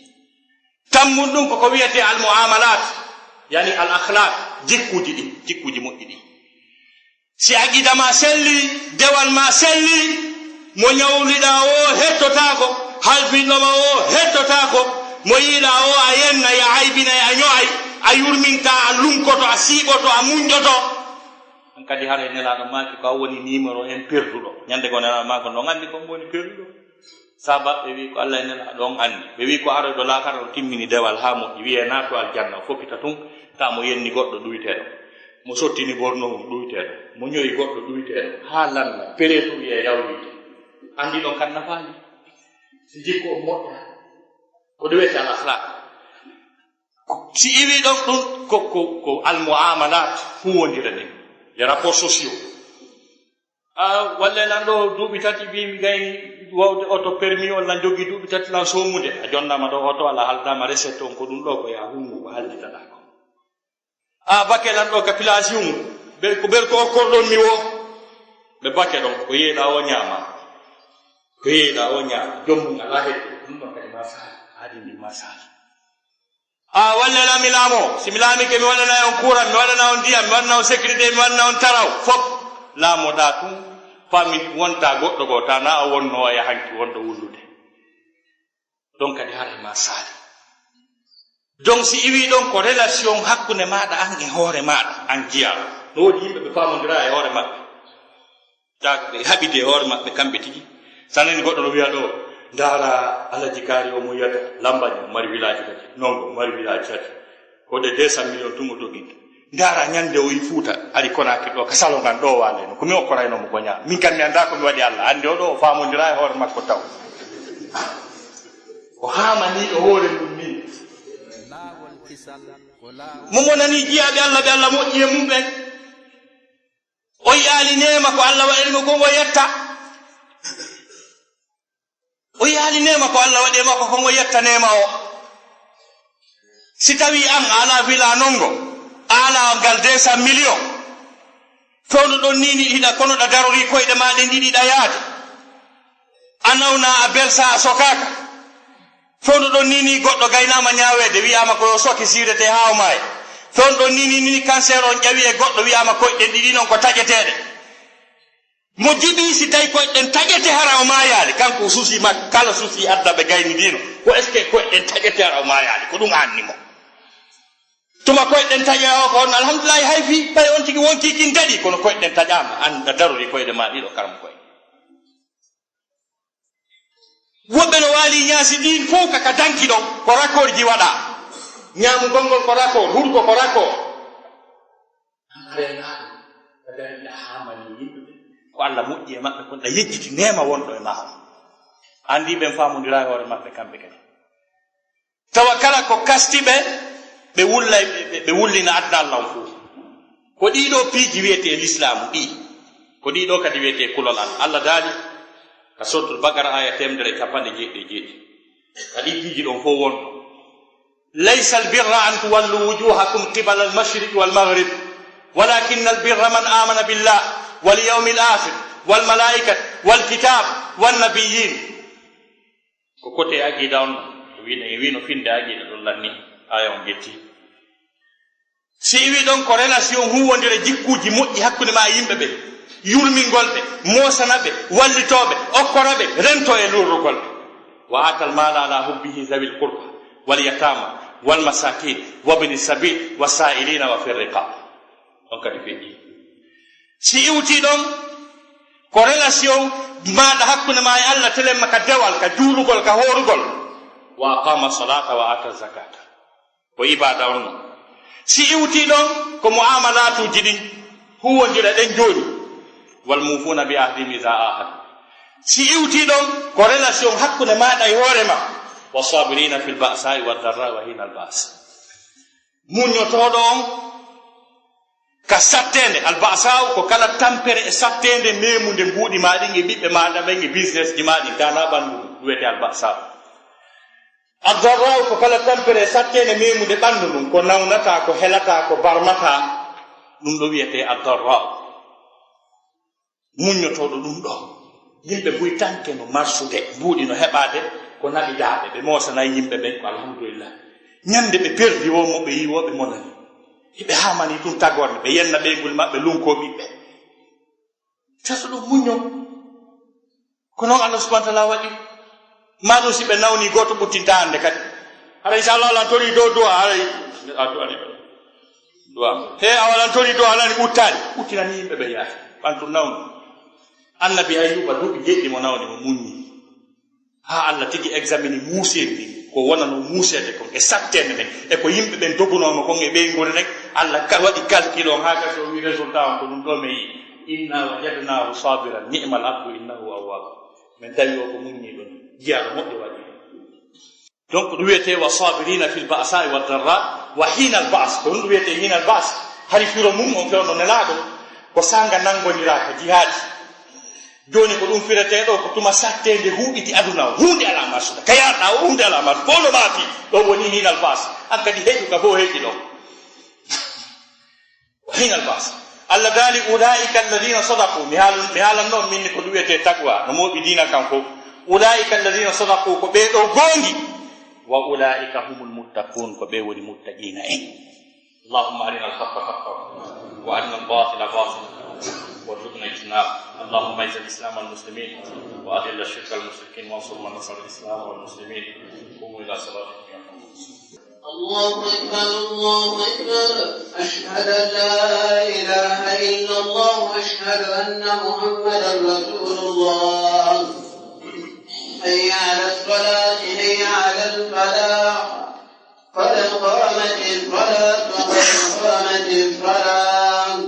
Tammun ɗum ko ko wiyetee al muamalat, yani al akhlaq, jikkuuji ɗin, jikkuuji moƴƴi ɗin. Si aqiida ma selli, dewal ma selli, mo ñawliɗaa o hettotaako, halfinɗo ma o hettotaako, mo yiɗaa o a yennay, a aybinay, a ño'ay, a yurmintaa, a lunkoto, a siiɓoto, a muñƴoto. An kadi haray Nelaaɗo maaki ko a woni numéro un perduɗo. Ñande goo Nelaaɗo maaki on anndi ko mo woni perduɗo. Saaba ɓe wi ko Allah e Nelaaɗo on anndi. Ɓe wi ko aroyɗo laakara o timmini dewal haa moƴƴi, wiyee naatu aljanna, o fokkita tun, taa mo yenni goɗɗo ɗuwiteeɗo. Mo sottini borno mum ɗuyteeɗo, mo ñoyi goɗɗo ɗuyteeɗo, haa lannda, pereetu wiye yawlite. Anndi ɗon kan nafaali. Si jikku on moƴƴa, ko ɗum wiyetee al akhlaq. Si iwi ɗon ɗum, ko, ko, ko al muamalat, huwondire ɗen, les rapports sociaux. A, walle lan ɗo duuɓi tati, mbiimi gayni wawde oto permis on lan jogii duuɓi tati lan soomude. A jonnaama ɗo oto, ala haaldaama recette on, ko ɗum ɗo ko yaa hunnu ko hallitaɗaa ko. A, bakke lan ɗo ka place yum, ɓe, ko ɓel ko okkorɗon mi wo. Ɓe bakke ɗon, ko yeeɗa o ñaama. Ko yeeɗa o ñaama, joom mum alaa hedde, ɗum ɗon kadi masala, aadi ndi masala. A, walle lan mi laamo, si mi laamike mi waɗana on courant, mi waɗana on ndiyam, mi waɗana on sécurité, mi waɗana on taraw, fof. Laamoɗaa tun, fami wonta goɗɗo goo, ta na a wonno o yahanki wonɗo wullude. Ɗon kadi haray ma saali. Donc si iwi ɗon ko relation hakkunde maaɗa an e hoore maaɗa, an jiyaaɗo. No woodi yimɓe ɓe faamondiraa e hoore maɓɓe. Ta ɓe haɓidi e hoore maɓɓe kamɓe tigi. Sanani goɗɗo no wiya ɗo, ndaara Alaji Kaari o mo yiyata, Lambaña, o mari village tati, Nongo, o mari village tati. Ko ɗe deux cent millions tun o dogi. Ndaara ñande o yi Fuuta, ari Konaakiri ɗo, ka salon an ɗo waaleno. Ko mi okkorayno mo ko ñaa. Min kam mi anndaa ko mi waɗi Allah. Anndi o ɗo o faamondiraa e hoore makko taw. O haamanii ɗo hoore mum ni. Mo mo nani jiyaaɓe Allah, ɓe Allah moƴƴi e mum ɓen. O yi'aali neema ko Allah waɗani mo, ko mo yetta. O yi'aali neema ko Allah waɗi e makko, ko mo yetta neema o. Si tawi an a alaa villa Nongo, a alaa ngal deux cent millions, fewndo ɗon ni ni hiɗa kono ɗa darori koyɗe ma ɗen ɗiɗi ɗa yaade. A nawna, a belsa, a sokaaka. Fewndo ɗon ni ni goɗɗo gaynaama ñaaweede, wi'aama ko yo soke siirete haa o maaya. Fewndo ɗon ni ni ni cancer on ƴawi e goɗɗo, wi'aama koyɗe ɗen ɗiɗi non ko taƴeteeɗe. Mo jiɓi si tawi koyɗe ɗen taƴete hara o maayaali, kanko o suusi makko, kala suusi adda ɓe gayni dino, ko est-ce que koyɗe ɗen taƴete hara o maayaali, ko ɗum anni mo. Tuma koyɗe ɗen taƴe o ko on, alhamdulillahi, hay fii, ɓay on tigi wonkii kin daɗi, kono koyɗe ɗen taƴaama, an a darori koyɗe ma ɗiɗo karam koye. Woɓɓe no waali ñaasi ɗin fof ka, ka danki ɗon, ko raccord ji waɗa. Ñaamugol ngol ko raccord, hurgo ko raccord. An a reenaano, a darii ɗa haamanii yimɓe ɓe. Ko Allah moƴƴi e maɓɓe kon, ɗa yejjiti neema wonɗo e maa on. Anndi ɓen faamondiraa e hoore maɓɓe kamɓe kadi. Tawa kala ko kasti ɓe, ɓe wullay, ɓe, ɓe, ɓe wullina aduna Allah on fof. Ko ɗiɗo piiji wiyetee lislaamu ɗi. Ko ɗiɗo kadi wiyetee kulol Allah. Allah daali ka Suratul Baqara aya teemedere e cappanɗe jeeɗiɗi e jeeɗiɗi. Ka ɗi piiji ɗon fof won. ليس البر أن تولوا وجوهكم قبل المشرق والمغرب ولكن البر من آمن بالله واليوم الآخر والملائكة والكتاب والنبيين. Ko kote aqida on, o wi, o wi no finde aqida ɗon lanni, aya on ƴetti. Si iwi ɗon ko relation huwondire jikkuuji moƴƴi hakkunde ma e yimɓe ɓe, yurmingol ɓe, moosana ɓe, wallitoo ɓe, okkora ɓe, rento e lurrugol ɓe. وآتى المال على حبه ذوي القربى واليتامى والمساكين وابن السبيل والسائلين وفي الرقاب. On kadi feƴƴi. Si iwti ɗon, ko relation maaɗa hakkunde ma e Allah, telemma ka dewal, ka juulugol, ka hoorugol. وأقام الصلاة وآتى الزكاة. Ko ibaada on non. Si iwti ɗon, ko mu'amalatuuji ɗin, huwondira ɗen jooni. والموفون بعهدهم إذا عاهدوا. Si iwti ɗon, ko relation hakkunde maaɗa e hoore ma. والصابرين في البأساء والضراء وحين البأس. Muññotooɗo on ka satteende, alba'sa'u ko kala tampere e satteende meemunde mbuuɗi ma ɗin e ɓiɓɓe maaɗa ɓen e business ji ma ɗin, kana ɓanndu ɗum, ɗum wiyetee alba'sa'u. Addarra'u ko kala tampere e satteende meemunde ɓanndu ndun, ko nawnataa, ko helataa, ko barmataa, ɗum ɗo wiyetee addarra'u. Muññotooɗo ɗum ɗo. Yimɓe buy tanke no marsude, mbuuɗi no heɓaade, ko naɓidaaɓe, ɓe moosanay yimɓe ɓen, ko alhamdulillah. Ñande ɓe perdi woo mo ɓe yi woo ɓe monani. Hiɓe haamani ɗum tagorde, ɓe yenna ɓeynguuli maɓɓe, lunkoo ɓiɓɓe. Taso ɗum muñño. Ko noon Allah subhanahu wa ta'ala waɗi. Maa ɗum si ɓe nawni gooto ɓuttinta hannde kadi. Hara inchallah Allah tori dow du'a, haray a du'ani ɓe. Du'a. He a waɗan tori du'a, alani ɓuttaani. Ɓuttinani yimɓe ɓe yaha. Ɓantu nawni. Annabi Ayyuba duuɓi jeeɗiɗi mo nawni mo muññi. Haa Allah tigi examini muuseendi ko wonano muuseede kon e satteende nden. E ko yimɓe ɓen dogunoo mo kon e ɓeynguure nden. Allah ka waɗi calcul on haa gasi, o wi résultat on ko ɗum ɗo mi yi. Inna wajadnahu sabiran ni'mal abdu innahu awwab. Min tawi o ko muññiɗo, jiyaaɗo moƴƴo waɗi. Donc ɗum wiyetee wa sabirina fil ba'sa'i wad darra wa hinal ba's. Ko ɗum ɗum wiyetee hinal ba's. Hari firo mum on fewndo nelaaɗo ko sanga nanngondiraa ko jihaadi. Jooni ko ɗum firetee ɗo ko tuma satteende huuɓiti aduna o. Huunde alaa marsude. Ka yaarɗaa o huunde alaa marsude. Fof no maafi ɗo woni hinal ba's. An kadi heƴu ka fof heƴi ɗo. Hinal ba's. Allah daali, ulaa'ika alladhina sadaqu. Mi haalan, mi haalan noon min ko ɗum wiyetee taqwa. No mooɓi diina kan fof. Ulaa'ika alladhina sadaqu, ko ɓee ɗo goongi. Wa ulaa'ika humul muttaqun, ko ɓee woni muttaqiina en. اللهم أرنا الحق حقا وأرنا الباطل باطلا وارزقنا اجتنابه. اللهم أعز الإسلام والمسلمين وأذل الشرك والمشركين وانصر من نصر الإسلام والمسلمين. قوموا إلى صلاتكم يرحمكم الله. الله أكبر، الله أكبر. أشهد أن لا إله إلا الله، أشهد أن محمدا رسول الله. حي على الصلاة، حي على الفلاح. قد قامت الصلاة، قد قامت الصلاة.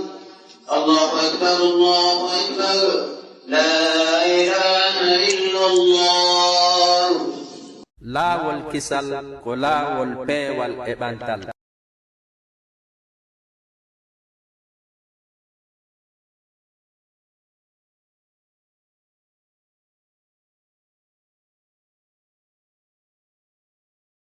الله أكبر، الله أكبر. لا إله إلا الله. Laawol kisal ko laawol peewal e ɓantal.